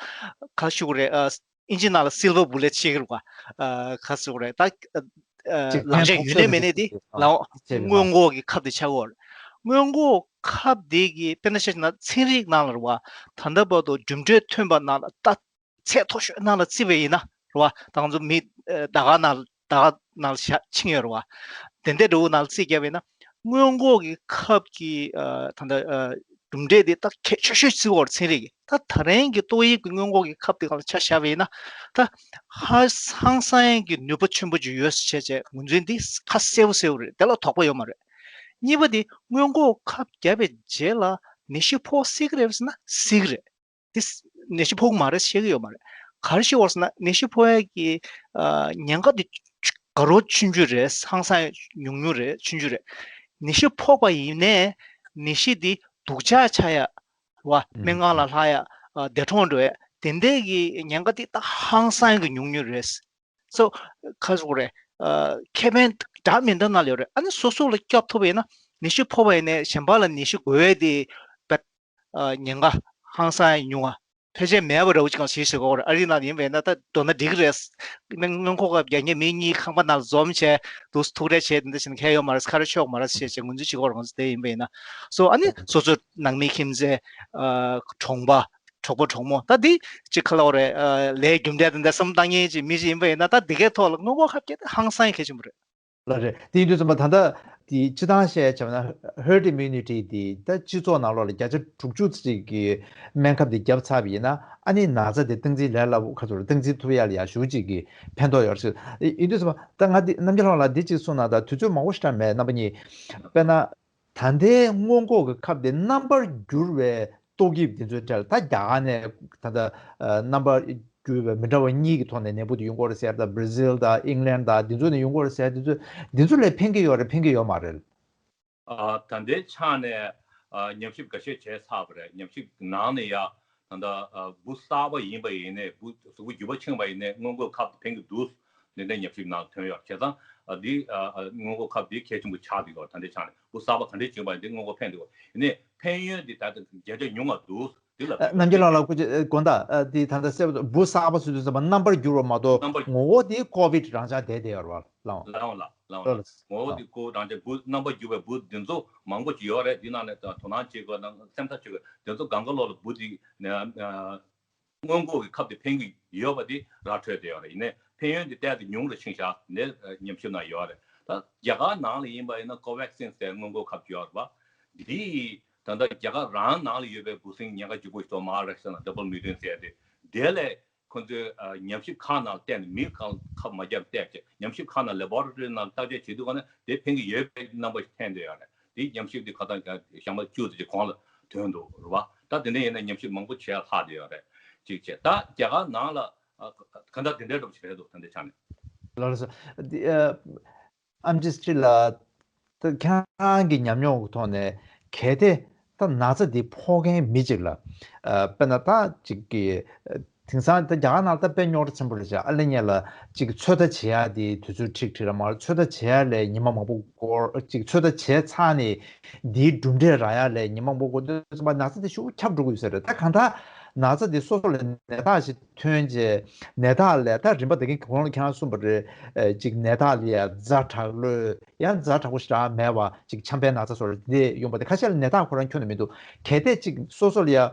ག་ཞུ་དགོས་རེད། ཨ་ཨིན་ཇི་ནང་ལ་སིལ་བར་བུ་ལེ་ཊི་བཤད་ཀྱི་རེད་པ། ཨ་ག་ཟེར་དགོས་རེད། ད་ཨ་ཅིག་ལག་ཆ་ཕན་ཐོགས་ཡོད་ནའི་མེད་ནའི་དེ་ལའོ། ཨ་ཅིག་སྔོན་འགོག་གི་ཁབ་དེ་ཆགས་ཀྱི་ཡོད་རེད། སྔོན་འགོག་ཁབ་དེ་གི་དཔེར་ན་ཆ་བཞག་ན་ཚན་རིག་ནང་ལ་རེད་པ། ད་ལྟ་བར་དུ་གྲུབ་འབྲས་ཐོན་པ་ནང་ལ་ད་ཚད་མཐོ་ཤོས་ནང་ལ་བརྩིས་པ་ཡིན་ན་རེད་པ། ད་ང་ཚོ་མི་ཨ་ཟླ་ག་ནང་ཟླ་ག་ནང་ལ་བཞག་ཕྱིན་ཡོད་རེད་པ། དེ་འདྲའི་འདྲ་བོ་ནང་ལ་བརྩིས་བརྒྱབ་པ་ཡིན་ན། སྔོན་འགོག་གི་ཁབ་ཀྱི་ཨ་ད་ལྟ་ཨ་གྲུབ་འབྲས་དེ་ད་གལ་ཆེ་ཤོས་བརྩི་བ་རེད། ཚན་རིག་གི་ད་ད་རིང་གི་ཏོག་དབྱིབས་ཀྱི་སྔོན་འགོག་གི་ཁབ་དེ་སྒང་ལ་ཆ་བཞག་པ་ཡིན་ན། ད་ཧ་ཧང་སང་གི་ནུས་པ་ཆེན་པོ་ཅིག་ཡོད་ཟེར་བྱས་བྱས་ངོས་འཛིན་འདི་ཁ་གསལ་པོ་གསལ་པོ་རེད། དེ་ལ་དོགས་པ་ཡོད་མ་རེད། གཉིས་པ་དེ་སྔོན་འགོག་ཁབ་བརྒྱབ་པའི་རྗེས་ལ་ནད་གཞི་ཕོག་སྲིད་ཀྱི་རེད་ཟེར་ན་སྲིད་ཀྱི་རེད། དེ་ནད་གཞི་ཕོག་གི་མ་རེད་བཤད་ཀྱི་ཡོད་མ་རེད། ག་རེ་བཤད་ཀྱི་ཡོད་ཟེར་ན་ནད་གཞི་ཕོག་ཡ་གི་ཨ་ཉེན་ཁ་དེ་ཆུ་དགའ་རབ་ཆུང་ཆུང་རེད། ཧང་སང་ཉུང་ཉུང་རེད། ཆུང་ཆུང་རེད། ནད་གཞི་ཕོག་པ་ཡིན་ནའི་ནད་གཞི་དེ་སྡུག་ཅག་ཆགས་ཡ་རེད་པ། སྨན་ཁང་ལ་ལྷག་ཡ་ཨ་འདས་གྲོངས་འགྲོ་ཡ་དེ་འདྲའི་གི་ཉེན་ཁ་དེ་ད་ཧང་སང་གི་ཉུང་ཉུང་རེད། སོ་ཁ་སོག་རེད། ཨ་ཁེ་ཕན་འདྲ་མི་འདྲ་ནང་ལ་ཡོད་རེད། ཨ་ནི་སོ་སོ་ལ་སྐྱོབ་ཐུབ་པ་ཡིན་ན་ནད་གཞི་ཕོག་པ་ཡིན་ནའི་གཞན་པ་ལ་ནད་གཞི་འགོས་ཡ་དེ་བེད་ཨ་ཉེན་ཁ་ཧང་སང་ཉུང་བ། ཕལ་ཆེར་མེད་པ་འདྲ་བོ་ཅིག་གང་ཞིག་ཟེར་གོ་རེད། ཨ་རི་ནང་ཡིན་པས་ན་ད་མདོར་ན་འགྲིག་གི་རེད། སྨན་སྔོན་འགོག་ཁབ་རྒྱག་མཁན་མི་གཉིས་ཁང་པ་ནང་འཛོམས་བྱས་འདུག་ཐུག་འཕྲད་བྱས་དེ་འདྲ་བྱས་ན་ཁྱད་ཡོད་མ་རེད། ཁ་ར་ཆོག་མ་རེད་ཞེས་བྱས་ངོས་འཛིན་བྱེད་ཀྱི་ཡོད་རེད། ང་ཚོ་དེ་ཡིན་པས་ན་སོ་ཨ་ནི་སོ་སོའི་ནང་མི་ཁྱིམ་མཚེས་ཨ་གྲོང་པ་གྲོགས་པོ་གྲོགས་མོ་ད་འདི་ཅིག་ག་ལབ་དགོས་རེད། ཨ་ལས་རྒྱུ་འབྲས་དེ་འདྲ་བསམ་བཏང་མཁན་ཅིག་མི་ཅིག་ཡིན་པ་ཡིན་ན་ད་འདི་གའི་ཐོག་ལ་སྔོན་འགོག་ཁབ་རྒྱག་དེ་ཧང་སང་གལ་ཆེན་པོ་རེད། ལགས་རེད། དེ་ཡིན་དུས་ཙམ་པ་ད་ལྟ་དེ་སྤྱིར་བཏང་བཤད་བྱས་ན་herd immunity དེ་ད་སྤྱི་ཚོགས་ནང་ལོགས་ལ་བརྒྱ་ཆ་དྲུག་ཅུ་ཙམ་ཅིག་གི་སྨན་ཁབ་དེ་བརྒྱབ་ཚར་བ་ཡིན་ན་ཨ་ནི་ན་ཚ་དེ་སྟངས་འཛིན་ལས་སླ་པོ་ཁ་ཐུག་ལ་སྟངས་འཛིན་ཐུབ་ཡ་ལ་ཡ་ཞེ་པོ་ཅིག་གི་ཕན་ཐོགས་ཡོད་རེད། ཡིན་དུས་ཙམ་པ་ད་ང་འདི་རྣམ་རྒྱལ་ལགས་ལ་འདི་གཅིག་གསུངས་ན། ད་དུས་ཚོད་མང་པོ་ཞིག་རག་མེད་རྣམ་པ་གཉིས། དཔེར་ན། ད་ལྟའི་སྔོན་འགོག་གི་ཁབ་དེ་རྣམ་པར་འགྱུར་བའི་ཏོག་དབྱིབས་འདི་ཚོའི་གྲས་ལ་ད་རྒྱ་གར་ནས་ད་ལྟ་ཨ་རྣམ་པར་འགྱུར་བའི་མི་འདྲ་བ་གཉིས་ཀྱི་ཐོག་ནས་ནད་འབུ་དེ་ཡོང་གི་ཡོད་རེད་ཟེར། ད་བྷར་ཟིལ་དང་ཨིང་ལན་དང་འདི་ཚོ་ནས་ཡོང་གི་ཡོད་རེད་ཟེར། འདི་ཚོ་འདི་ཚོ་ལས་ཕན་གྱི་ཡོད་རེད། ཕན་གྱི་ཡོད་མ་རེད། ཨ་ད་ལྟའི་ཆ་ནས་ཨ་ཉམས་ཞིབ་འགའ་ཤས་བྱས་ཚར་བ་རེད། ཉམས་ཞིབ་ནང་ནས་ཡ་ད་ལྟ་ཨ་འབུ་གསར་པ་ཡིན་པ་ཡིན་ནའི་འབུ་གཟུགས་པོ་འགྱུར་བ་ཕྱིན་པ་ཡིན་ནའི་སྔོན་འགོག་ཁབ་དེ་ཕན་གྱི་འདུག་འདི་འདྲའི་ཉམས་ཞིབ་ནང་ཐོན་ཡོད། བྱས་ཙང་ཨ་འདི་ཨ་ཨ་སྔོན་འགོག་ཁབ་འདི་གལ་ཆེན་པོ་ཆགས་བསྡད་ཡོད། ད་ལྟའི་ཆ་ནས་འབུ་གསར་པ་ག་འདྲས་བྱུང་བ་ཡིན་འདི་སྔོན་འགོག་ཕན་བསྡད་ཡོད། ཡིན་ནའི་ཕན་ཡོན་འདི་ད་ལྟ་བརྒྱ་ཆ་ཉུང་བ་འདུག་འདི་ལ་ཨ་རྣམ་རྒྱལ་ལགས་ལ་སྐུ་མཁྱེན་དགོངས་དག་ཨ་འདི་ད་ལྟ་གསལ་པོ་འབུ་གསར་པ་ཟེར་དུས་ཙམ་པ་རྣམ་པར་འགྱུར་བ་མ་གཏོགས་རྣམ་པར་ངོ་བོ་འདི་ཀོ་བིད་རང་འཇགས་བསྡད་བསྡད་ཡོད་རེད་པ། ལགས་འོང་། ལགས་འོང་ལགས་ལགས་འོང་། ལགས་ལགས། ངོ་བོ་ལགས་འདི་ཀོ་རང་ཅན་འབུ་རྣམ་པར་འགྱུར་བའི་འབུ་འདི་ཚོ་མང་པོ་ཅིག་ཡོད་རེད། འདི་ནང་ནས་དོ་སྣང་བྱེད་དགོས་དང་སེམས་ཐག་གཅོད་དགོས། འདི་ཚོ་སྒང་ག་ལོག་ལ་འབུ་འདི་ཨ་སྔོན་འགོག་གི་ཁབ་དེ་ཕན་གྱི་ཡོད་པ་འདི་ར་འཕྲོད་བསྡད་ཡོད་རེད། ཡིན་ནའི་ཕན་ཡོན་འདི་ཏོག་ཙམ་ཉུང་རུ་ཕྱིན་བཞག་འདི་ཉམས་ཞིབ་ནང་ཡོད་རེད། ད་རྒྱ་གར་ནང་ལ་ཡིན་པ་ཡིན་ན་ཀོ་ཝེག་སིན་ཟེར་སྔོན་འགོག་ཁབ་ཅིག་ཡོད་རེད་པ། འདི་ད་ལྟ་རྒྱ་གར་རང་ནང་ལ་ཡོད་པའི་འབུ་སྲིན་ཉེན་ཁ་ལྗིད་པོ་ཞིག་འདུག་མ་རེག་སན་དང་ཌབ་བལ་མིའུ་ཊན་ཟེར་དེ། དེ་ལས་ཁོ་ཚོས་ཨ་ཉམས་ཞིབ་ཁང་ནང་བལྟས་ནས་མི་གང་ཁབ་མ་བརྒྱབ་བལྟས་བྱས། ཉམས་ཞིབ་ཁང་ནང་ལེ་བོ་ར་ཊོ་རི་ནང་བརྟག་དཔྱད་བྱེད་དུས་ག་ནས་དེ་ཕན་གྱི་ཡོད་པའི་རྣམ་པ་ཞིག་ཐོན་བསྡད་ཡོད་རེད། དེ་ཉམས་ཞིབ་དེ་ཁ་སང་ཞག་པོ་བཅུ་ཙམ་གྱི་གོང་ལ་ཐོན་འདུག་རེད་བ། ད་དེ་འདྲ་ཡིན་ན་ཉམས་ཞིབ་མང་པོ་བྱས་ལྷག་བསྡད་ཡོད་རེད། གཅིག་བྱས། ད་རྒྱ་གར་ནང་ལ་ཨ་ག་འདྲ་དེ་འདྲའི་འདྲ་པོ་ཞིག་རེད་འདུག་ད་འདི་ཆ་ནས། ལགས་སོ། འདི་ཨ། ཨེམ་ཆི་སི་ཊི་ལགས། ད་ཁྱེད་རང་གི་ཉམས་མྱོང་གི་ཐོག་ནས་གལ་ཏེ་ད་ན་ཚ་འདི་ཕོག་མཁན་མི་གཅིག་ལ་ཨ་དཔེར་ན་ད་ཅིག་གི་ཨ་དེང་སང་ད་རྒྱ་གར་ནང་ད་དཔེ་རྙོག་དྲ་ཆེན་པོ་རེད་བྱ། ཨ་ལེ་ཉེ་ལ་ཅིག་ཚོད་ལྟ་བྱེད་ཡ་དེ་དུས་ཚོད་ཁྲིག་ཁྲིག་ལ་མ་རེད། ཚོད་ལྟ་བྱེད་ཡ་ལས་ཉི་མ་མང་པོ་འགོར། ཅིག་ཚོད་ལྟ་བྱས་ཚར་ནས་འདིའི་གྲུབ་འབྲས་རག་ཡ་ལས་ཉི་མ་མང་པོ་འགོར་དུས་ཙམ་པ་ན་ཚ་དེ་ཤུགས་ཁྱབ་འགྲོ་གི་ཡོད་ས་རེད། ད་གང་ལྟར་ ན་ཚ་དེ་སོ་སོ་ལ་ནད་རྟགས་ཤིག་ཐོན་རྗེས་ནད་རྟགས་ལས་ད་རིམ་པ་ད་གིན་གོང་ལ་ཁྱེད་རང་གསུངས་པ་རེད། ཨ་ཅིག་ནད་རྟགས་ལ་ཡ་ཛ་དྲག་ལོས་ཡང་ཛ་དྲག་པོ་ཞེ་དྲག་མེད་པ་ཅིག་ཆམ་པའི་ན་ཚ་སོགས་རེད་དེ་ཡོང་པ་དེ་ཁ་ཤས་ལ་ནད་རྟགས་ཁོ་རང་ཁྱོན་ནས་མི་འདུག་གལ་ཏེ་ཅིག་སོ་སོ་ལ་ཡ་ཨ་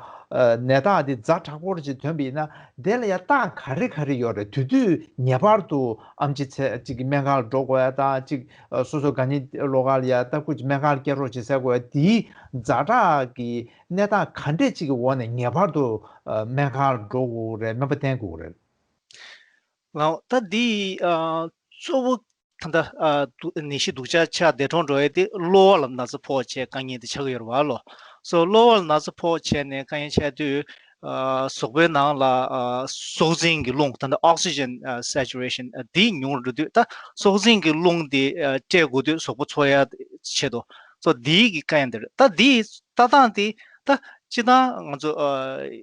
ནད་རྟགས་དེ་ཛ་དྲག་པོ་རེ་ཅིག་ཐོན་པ་ཡིན་ན་དེ་ལ་ཡ་རྟགས་ག་རེ་ག་རེ་ཡོད་རེད། དེ་དུས་ངེས་པར་དུ་ཨེམ་ཆི་ཚེ་ཅིག་སྨན་ཁང་ལ་འགྲོ་དགོས་ཡ་དང་ཅིག་ཨ་སོ་སོ་དགའ་ཉེ་ལོགས་ཀ་ལ་ཡ་ལྟ་སྐུལ་གྱི་སྨན་ཁང་ལ་སྐྱེལ་རོགས་བྱེད་ཟེར་དགོས་ཡ་དེའི་ཛ་དྲག་གི་གནས་སྟངས་ག་འདྲས་ཅིག་གི་འོག་ནས་ངེས་པར་དུ་ཨ་སྨན་ཁང་ལ་འགྲོ་དགོས་རེད། སྨན་པ་བསྟེན་དགོས་རེད། ལགས། ད་འདི་ཨ་གཙོ་བོ་ད་ལྟ་ཨ་དུ་ནད་གཞི་སྡུག་ཅག་ཆགས་འདས་གྲོངས་འགྲོ་ཡས་དེ་གློ་བ་ལ་ན་ཚ་ཕོག་བྱས་དཀའ་ངལ་དེ་ཆགས་ཀྱི་ཡོད་རེད་བ་ལོ། སོ་གློ་བ་ལ་ན་ཚ་ཕོག་བྱས་ནས་དཀའ་ངལ་ཆགས་དུས་ཨ་གཟུགས་པོའི་ནང་ལ་ཨ་སྲོག་འཛིན་གྱི་རླུང་ད་ལྟ་oxygen ཨ་saturation ཨ་འདི་ཉུང་རུ་འགྲོ་དུས་ད་སྲོག་འཛིན་གྱི་རླུང་དེ་ཨ་སྤྲད་དགོས་དུས་གཟུགས་པོ་འཚོ་ཡ་ཆེད་དུ་སོ་འདིའི་གི་དཀའ་ངལ་དེ་རེད། ད་འདིའི་ལྟ་སྟངས་དེ་ད་སྤྱིར་བཏང་ང་ཚོ་ཨ།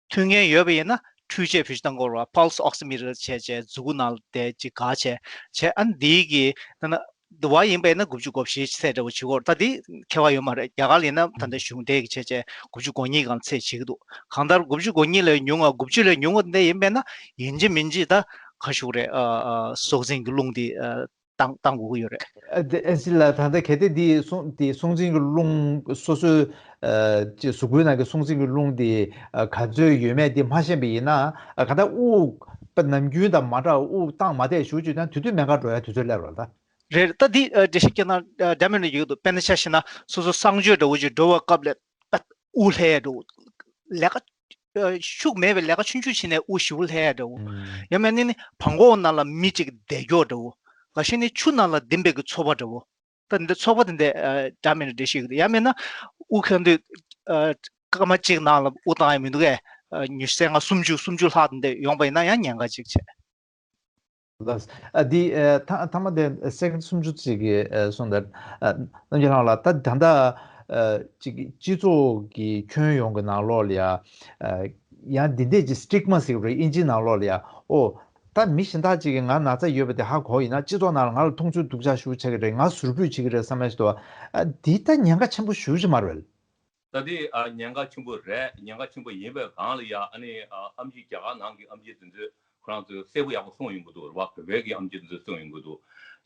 མཐུན་རྐྱེན་ཡོད་པ་ཡིན་ན་འཕྲུལ་ཆས་བེད་སྤྱོད་གཏང་དགོས་རེད་བ། pulse oximeter བྱས་བྱས་མཛུབ་གུ་ནང་ལ་བསྡད་ཅིག་ག་བྱས་བྱས་ཨ་ནི་འདིའི་གི་ད་ན་འདི་བ་ཡིན་པ་ཡིན་ན་དགུ་བཅུ་གོ་བཞི་ཚད་འདྲ་བོ་བྱེད་དགོས་རེད། ད་འདི་ཁྱད་པར་ཡོད་མ་རེད། རྒྱ་གར་ལ་ཡིན་ན་ད་ལྟ་གཞུང་འབྲེལ་གྱི་བྱས་བྱས་དགུ་བཅུ་གོ་གཉིས་སྒང་ཚད་བྱེད་ཀྱི་འདུག་གང་ལྟར་དགུ་བཅུ་གོ་གཉིས་ལས་ཉུང་བ་དགུ་བཅུ་ལས་ཉུང་བ་འདི་ཡིན་པས་ན་ཡིན་གཅིག་མིན་གཅིག་ད་ག་ཞུ་རེད་ཨ་ཨ་སྲོག་འཛིན་གྱི་རླུང་འདི་ཨ། བཏང་བཏང་དགོས་ཀྱི་ཡོད་རེད། ཨ་དེ་ཨེ་ཅི་ལགས། ད་ལྟ་གལ་ཏེ་འདི་སྲོག་འདི་སྲོག་འཛིན་གྱི་རླུང་སོ་སོའི་ཨ་ཅེ་གཟུགས་པོའི་ནང་གི་སྲོག་འཛིན་གྱི་རླུང་འདི་ཨ་ག་ཚོད་ཡོད་མེད་འདི་མ་ཤེས་པ་ཡིན་ན་ཨ་ག་ད་དབུགས་པ་ནམ་རྒྱུན་དང་མ་འདྲ་བ་དབུགས་བཏང་མ་བསྡད་ཞུ་བཅུག་ན་དེ་དུས་སྨན་ཁང་འགྲོ་ཡ་དུས་ཚོད་སླེབས་རོགས་ད། རེད། ད་འདི་ཨ་འགྲེལ་བཤད་སྐྱོན་ན་འདྲ་མིན་ནས་ཡོད་འདུག་དཔེར་ན་ཆ་བཞག་ན་སོ་སོ་གསང་སྤྱོད་འདྲ་བོ་ཅིག་འགྲོ་བའི་སྐབས་ལ་ད་དབུགས་ལྷད་ཡ་འགྲོ་ལས་ཀ་ཤུགས་མེད་པའི་ལས་ཀ་ཆུང་ཆུང་བྱས་ནས་དབུགས་ཞེ་པོ་ལྷད་ཡ་འདྲ་བོ། ཡང་མིན་ན་ནི་བྲང་ཁོག་ནང་ལ་མི་གཅིག་བསྡད་ཀྱོག་འདྲ་བོ། འགའ་ཤས་ནི་ཆུ་ནང་ལ་ལྡིང་བའི་གི་ཚོར་བ་འདྲ་བོ། ད་འདི་ཚོར་བ་དེ་འདྲ་འདྲ་མིན་འདྲ་ཞིག་ཡང་མིན་ན་དབུགས་འཁྱག་དུས་སྐར་མ་གཅིག་ནང་ལ་དབུགས་བཏང་ཡ་མི་འདུག་གས། ཉི་ཤུ་རྩ་ལྔ་སུམ་ཅུ་སུམ་ཅུ་ལྷག་དེ་འདྲ་ཡོང་པ་ཡིན་ན་ཡང་ཉེན་ཁ་གཅིག་བྱས། ལགས། ཨ་འདི་ཨ་ཐ་ཐ་མ་དེ་སེ་ཀེན་སུམ་ཅུ་ཅིག་གི་ཨ་གསུངས་དང་། ཨ་རྣམ་རྒྱལ་ལགས་ལ་ད་ད་ལྟ་ཨ་ཅིག་སྤྱི་ཚོགས་ཀྱི་ཁྱོན་ཡོངས་ཀྱི་ནང་ལོགས་ལ་ཡ་ཨ་ཡང་འདི་འདྲས་ཀྱི་སི་ཊིག་མ་ཟེར་བ་རེད་ཨིན་ཇིའི་ནང་ལོགས་ལ་ཡ། ཨོ་ད་མི་གཞན་དག་ཅིག་གིས་ང་ན་ཚ་ཡོད་པ་དེ་ཧ་གོ་ཡིན་ན་སྤྱི་ཚོགས་ནང་ལ་ང་ལ་མཐོང་ཆུང་སྡུག་ཅག་ཞེ་པོ་བྱེད་ཀྱི་རེད། ང་ཟུར་ཕུད་བྱེད་ཀྱི་རེད་བསམ་ཡ་ཞིག་འདུག་ཨ་འདི་ད་ཉེན་ཁ་ཆེན་པོ་ཞེ་པོ་ཅིག་མ་རེད། ད་དེ་ཨ་ཉེན་ཁ་ཆེན་པོ་རེད། ཉེན་ཁ་ཆེན་པོ་ཡིན་པའི་སྒང་ལ་ཡ་ཨ་ནི་ཨ་ཨེམ་ཆི་རྒྱ་གར་ནང་གི་ཨེམ་ཆི་དེ་ཚོས་ཁོ་རང་ཚོས་གསལ་པོ་ཡག་པོ་གསུངས་ཡོང་གི་འདུག་རེད་བ། བོད་པའི་གི་ཨེམ་ཆི་དེ་ཚོས་གསུངས་ཡོང་གི་འདུག་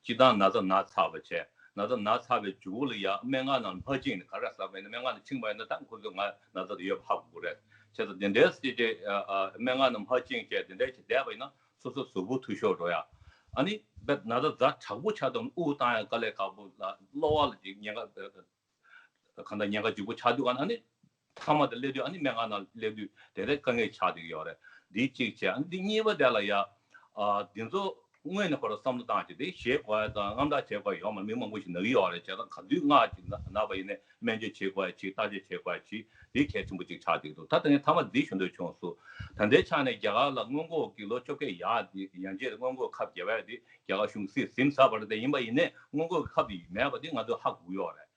སྤྱིར་བཏང་ན་ཚ་ན་ཚ་བ་བྱས་ན་ཚ་ན་ཚ་བའི་མཇུག་ལ་ཡ་སྨན་ཁང་ནང་ལ་ཕར་ཕྱིན་ནས་ག་རེ་ཟ་བས་ན་སྨན་ཁང་ནང་ཕྱིན་པ་ཡིན་ན་ད་ཁོ་ཚོས་ང་ན་ཚ་དེ་ཡོད་པ་ཧ་གོ་གི་རེད། བྱས་ཙང་དེ་འདྲའི་སྲིད་ཇུས་ཨ་ཨ་སྨན་ཁང་ནང་ཕར་ཕྱིན་བྱས་དེ་འདྲའི་བྱས་བསྡད་པ་ཡིན་ན་སོ་སོ་གཟུགས་པོ་འཐུས་ཤོར་འགྲོ་ཡ། ཨ་ནི་ན་ཚ་ཛ་དྲག་པོ་ཆགས་དུས་དབུགས་བཏང་ཡ་དཀའ་ལས་ཁག་པོ་ལ་གློ་བ་ལ་ཅིག་ཉེན་ཁ་གང་ལྟར་ཉེན་ཁ་ལྗིད་པོ་ཆགས་དུས་ག་ན་ཨ་ནི་ཐ་མ་དེ་སླེབས་དུས་ཨ་ནི་སྨན་ཁང་ནང་སླེབས་དུས་དེ་འདྲའི་དཀའ་ངལ་ཆགས་བསྡད་ཀྱི་ཡོད་རེད། འདི་གཅིག་བྱས། ཨ་ནི་འདི་གཉིས་པ་དེ་ལ་ཡ་ཨ་འདི་ཚོ་དངོས་གནས་ཁོ་རང་བསམ་བློ་བཏང་བྱས་དེ་བཞེས་དགོས་ཡ་དང་དངངས་སྐྲག་བྱེད་དགོས་ཡ་ཡོད་མ་རེད། མི་མང་པོ་ཞིག་ན་གི་ཡོད་རེད། བྱས་ཙང་ག་དུས་སྔ་ཅིག་ན་ན་བ་ཡིན་ནའི་སྨན་བཅོས་བྱེད་དགོས་ཡ་ཅིག་བརྟག་དཔྱད་བྱེད་དགོས་ཡ་ཅིག་འདི་གལ་ཆེན་པོ་ཅིག་ཆགས་བསྡད་ཀྱི་འདུག་ད་དེ་ནས་ཐ་མ་འདི་ཞུ་འདོད་བྱུང་སོང་། ད་ལྟའི་ཆ་ནས་རྒྱ་གར་ལ་སྔོན་འགོག་གི་ལོ་བཅོ་བརྒྱད་ཡར་འདི་ཡན་ཆད་སྔོན་འགོག་ཁབ་བརྒྱབ་ཡ་འདི་རྒྱ་གར་གཞུང་ཟིན་ཟིན་ཚར་བ་རེད། དེ་ཡིན་པ་ཡིན་ནའི་སྔོན་འགོག་གི་ཁབ་འདི་མེད་པ་འདི་ང་ཚོས་ཧ་གོ་གི་ཡོད་རེད།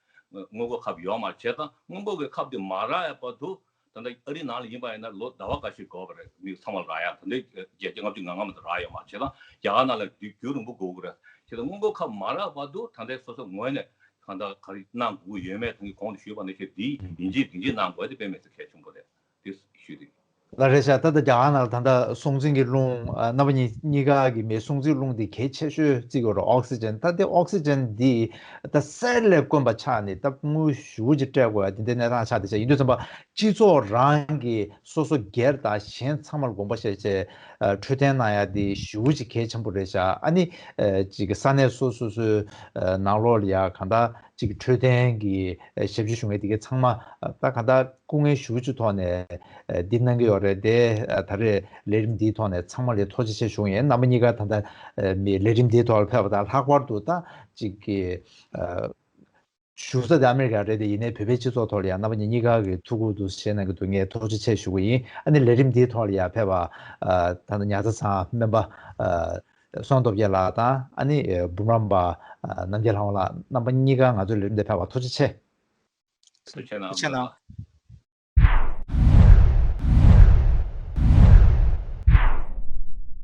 སྔོན་འགོག་ཁབ་ཡོད་མ་རེད། བྱས་ཙང་སྔོན་འགོག་གི་ཁབ་དེ་མ་རག་ཡ་བར་དུ་ད་ལྟ་ཨ་རིའི་ནང་ལ་ཡིན་པ་ཡིན་ན་ལོ་ཟླ་བ་འགའ་ཞིག་འགོར་བ་རེད། མི་ཚང་མ་རག་ཡ། ད་ལྟ་བརྒྱད་བརྒྱ་ལྔ་བཅུ་ང་ལྔ་མ་གཏོགས་རག་ཡོད་མ་རེད། བྱས་ཙང་རྒྱ་གར་ནང་ལ་དུས་རྒྱུན་རིང་པོ་འགོར་གི་རེད། བྱས་ཙང་སྔོན་འགོག་ཁབ་མ་རག་བར་དུ་ད་ལྟའི་སོ་སོ་ངོས་ནས་གང་ལྟར་ག་རེ་གནང་དགོས་ཀྱི་ཡོད་མེད་ད་གིན་གོང་དུ་ཞུས་པ་ནང་བཞིན་འདི་ཡིན་གཅིག་མིན་གཅིག་གནང་དགོས་དེ་དཔེ་མི་སྲིད་གལ་ཆེན་པོ་རེད། དེ་ཞུས་ཏེ། ལགས་རེད་ཤག་ད་ལྟ་རྒྱ་གར་ནང་ལ་ད་ལྟ་སྲོག་འཛིན་གྱི་རླུང་ཨ་རྣམ་པ་གཉིས་གཉིས་ཀ་གི་མི་སྲོག་འཛིན་རླུང་འདི་གལ་ཆེ་ཤོས་བརྩི་དགོས་རེད། ཨོག་སི་ཇན། ད་ལྟའི་ཨོག་སི་ཇན་འདི་ད་གསེར་ལས་དཀོན་པ་ཆགས་ནས་ད་དངུལ་ཞེ་པོ་ཅིག་སྤྲད་དགོས་ཡ་དེ་འདྲའི་གནས་སྟངས་ཆགས་བསྡད་ཤག་ཡིན་དུས་ཙམ་པ་སྤྱི་ཚོགས་རང་གི་སོ་སོ་སྒེར་དང་གཞན་ཚང་མར་དགོངས་པ་བཞེས་བྱས་ཨ་འཕྲོད་བསྟེན་གནང་ཡ་དེ་ཞེ་པོ་ཅིག་གལ་ཆེན་པོ་རེད་ཤག་ཨ་ནི་ཨ་ཅིག་ས་གནས་སོ་སོ་སོའི་ཨ་ནང་ལོགས་ལ་ཡ་གང་ལྟར་ཅིག་འཕྲོད་བསྟེན་གྱི་ཨ་ཞབས་ཞུ་ཞུ་མཁན་དེ་གའི་ཚང་མ་ཨ་ད་གང་ལྟར་སྐུ་ངལ་ཞེ་པོ་ཅིག་ཐོག་ནས་ཨ་འདི་གནང་གི་ཡོད་རེད་དེ། ཨ་ད་རེས་ལས་རིམ་འདིའི་ཐོག་ནས་ཚང་མ་ལ་ཐུགས་རྗེ་ཆེ་ཞུ་ཡིན། རྣམ་པ་གཉིས་ཀ་ད་ལྟ་ཨ་མི་ལས་རིམ་འདིའི་ཐོག་ལ་ཕེབས་པ་དང་ལྷག་པར་དུ་ད་ཅིག་གི་ཨ་བཞུགས་ས་དེ་ཨ་མི་རི་ཀ་རེད་དེ། ཡིན་ནའི་བོད་པའི་སྤྱི་ཚོགས་ཐོག་ལ་ཡང་རྣམ་པ་གཉིས་གཉིས་ཀ་གི་ཐུགས་ཁུར་དུ་བཞེས་གནང་གི་འདུག་ངས་ཐུགས་རྗེ་ཆེ་ཞུ་གི་ཡིན། ཨ་ནི་ལས་རིམ་འདིའི་ཐོག་ལ་ཡང་ཕེབས་པ་ཨ་ད་ལྟ་ཉ་ཚ་ཚང་སྨན་པ་ཨ་བསོད་ནམས་སྟོབས་རྒྱལ་ལགས་དང་ཨ་ནི་ཨ་འབུམ་རམས་པ་ཨ་རྣམ་རྒྱལ་ལྷ་དབང་ལགས། རྣམ་པ་གཉིས་ཀ་ང་ཚོའི་ལས་རིམ་འདིར་ཕེབས་པར་ཐུགས་རྗེ་ཆེ། ཐུགས་རྗེ་གནང་། ཐུགས་རྗེ་གནང་།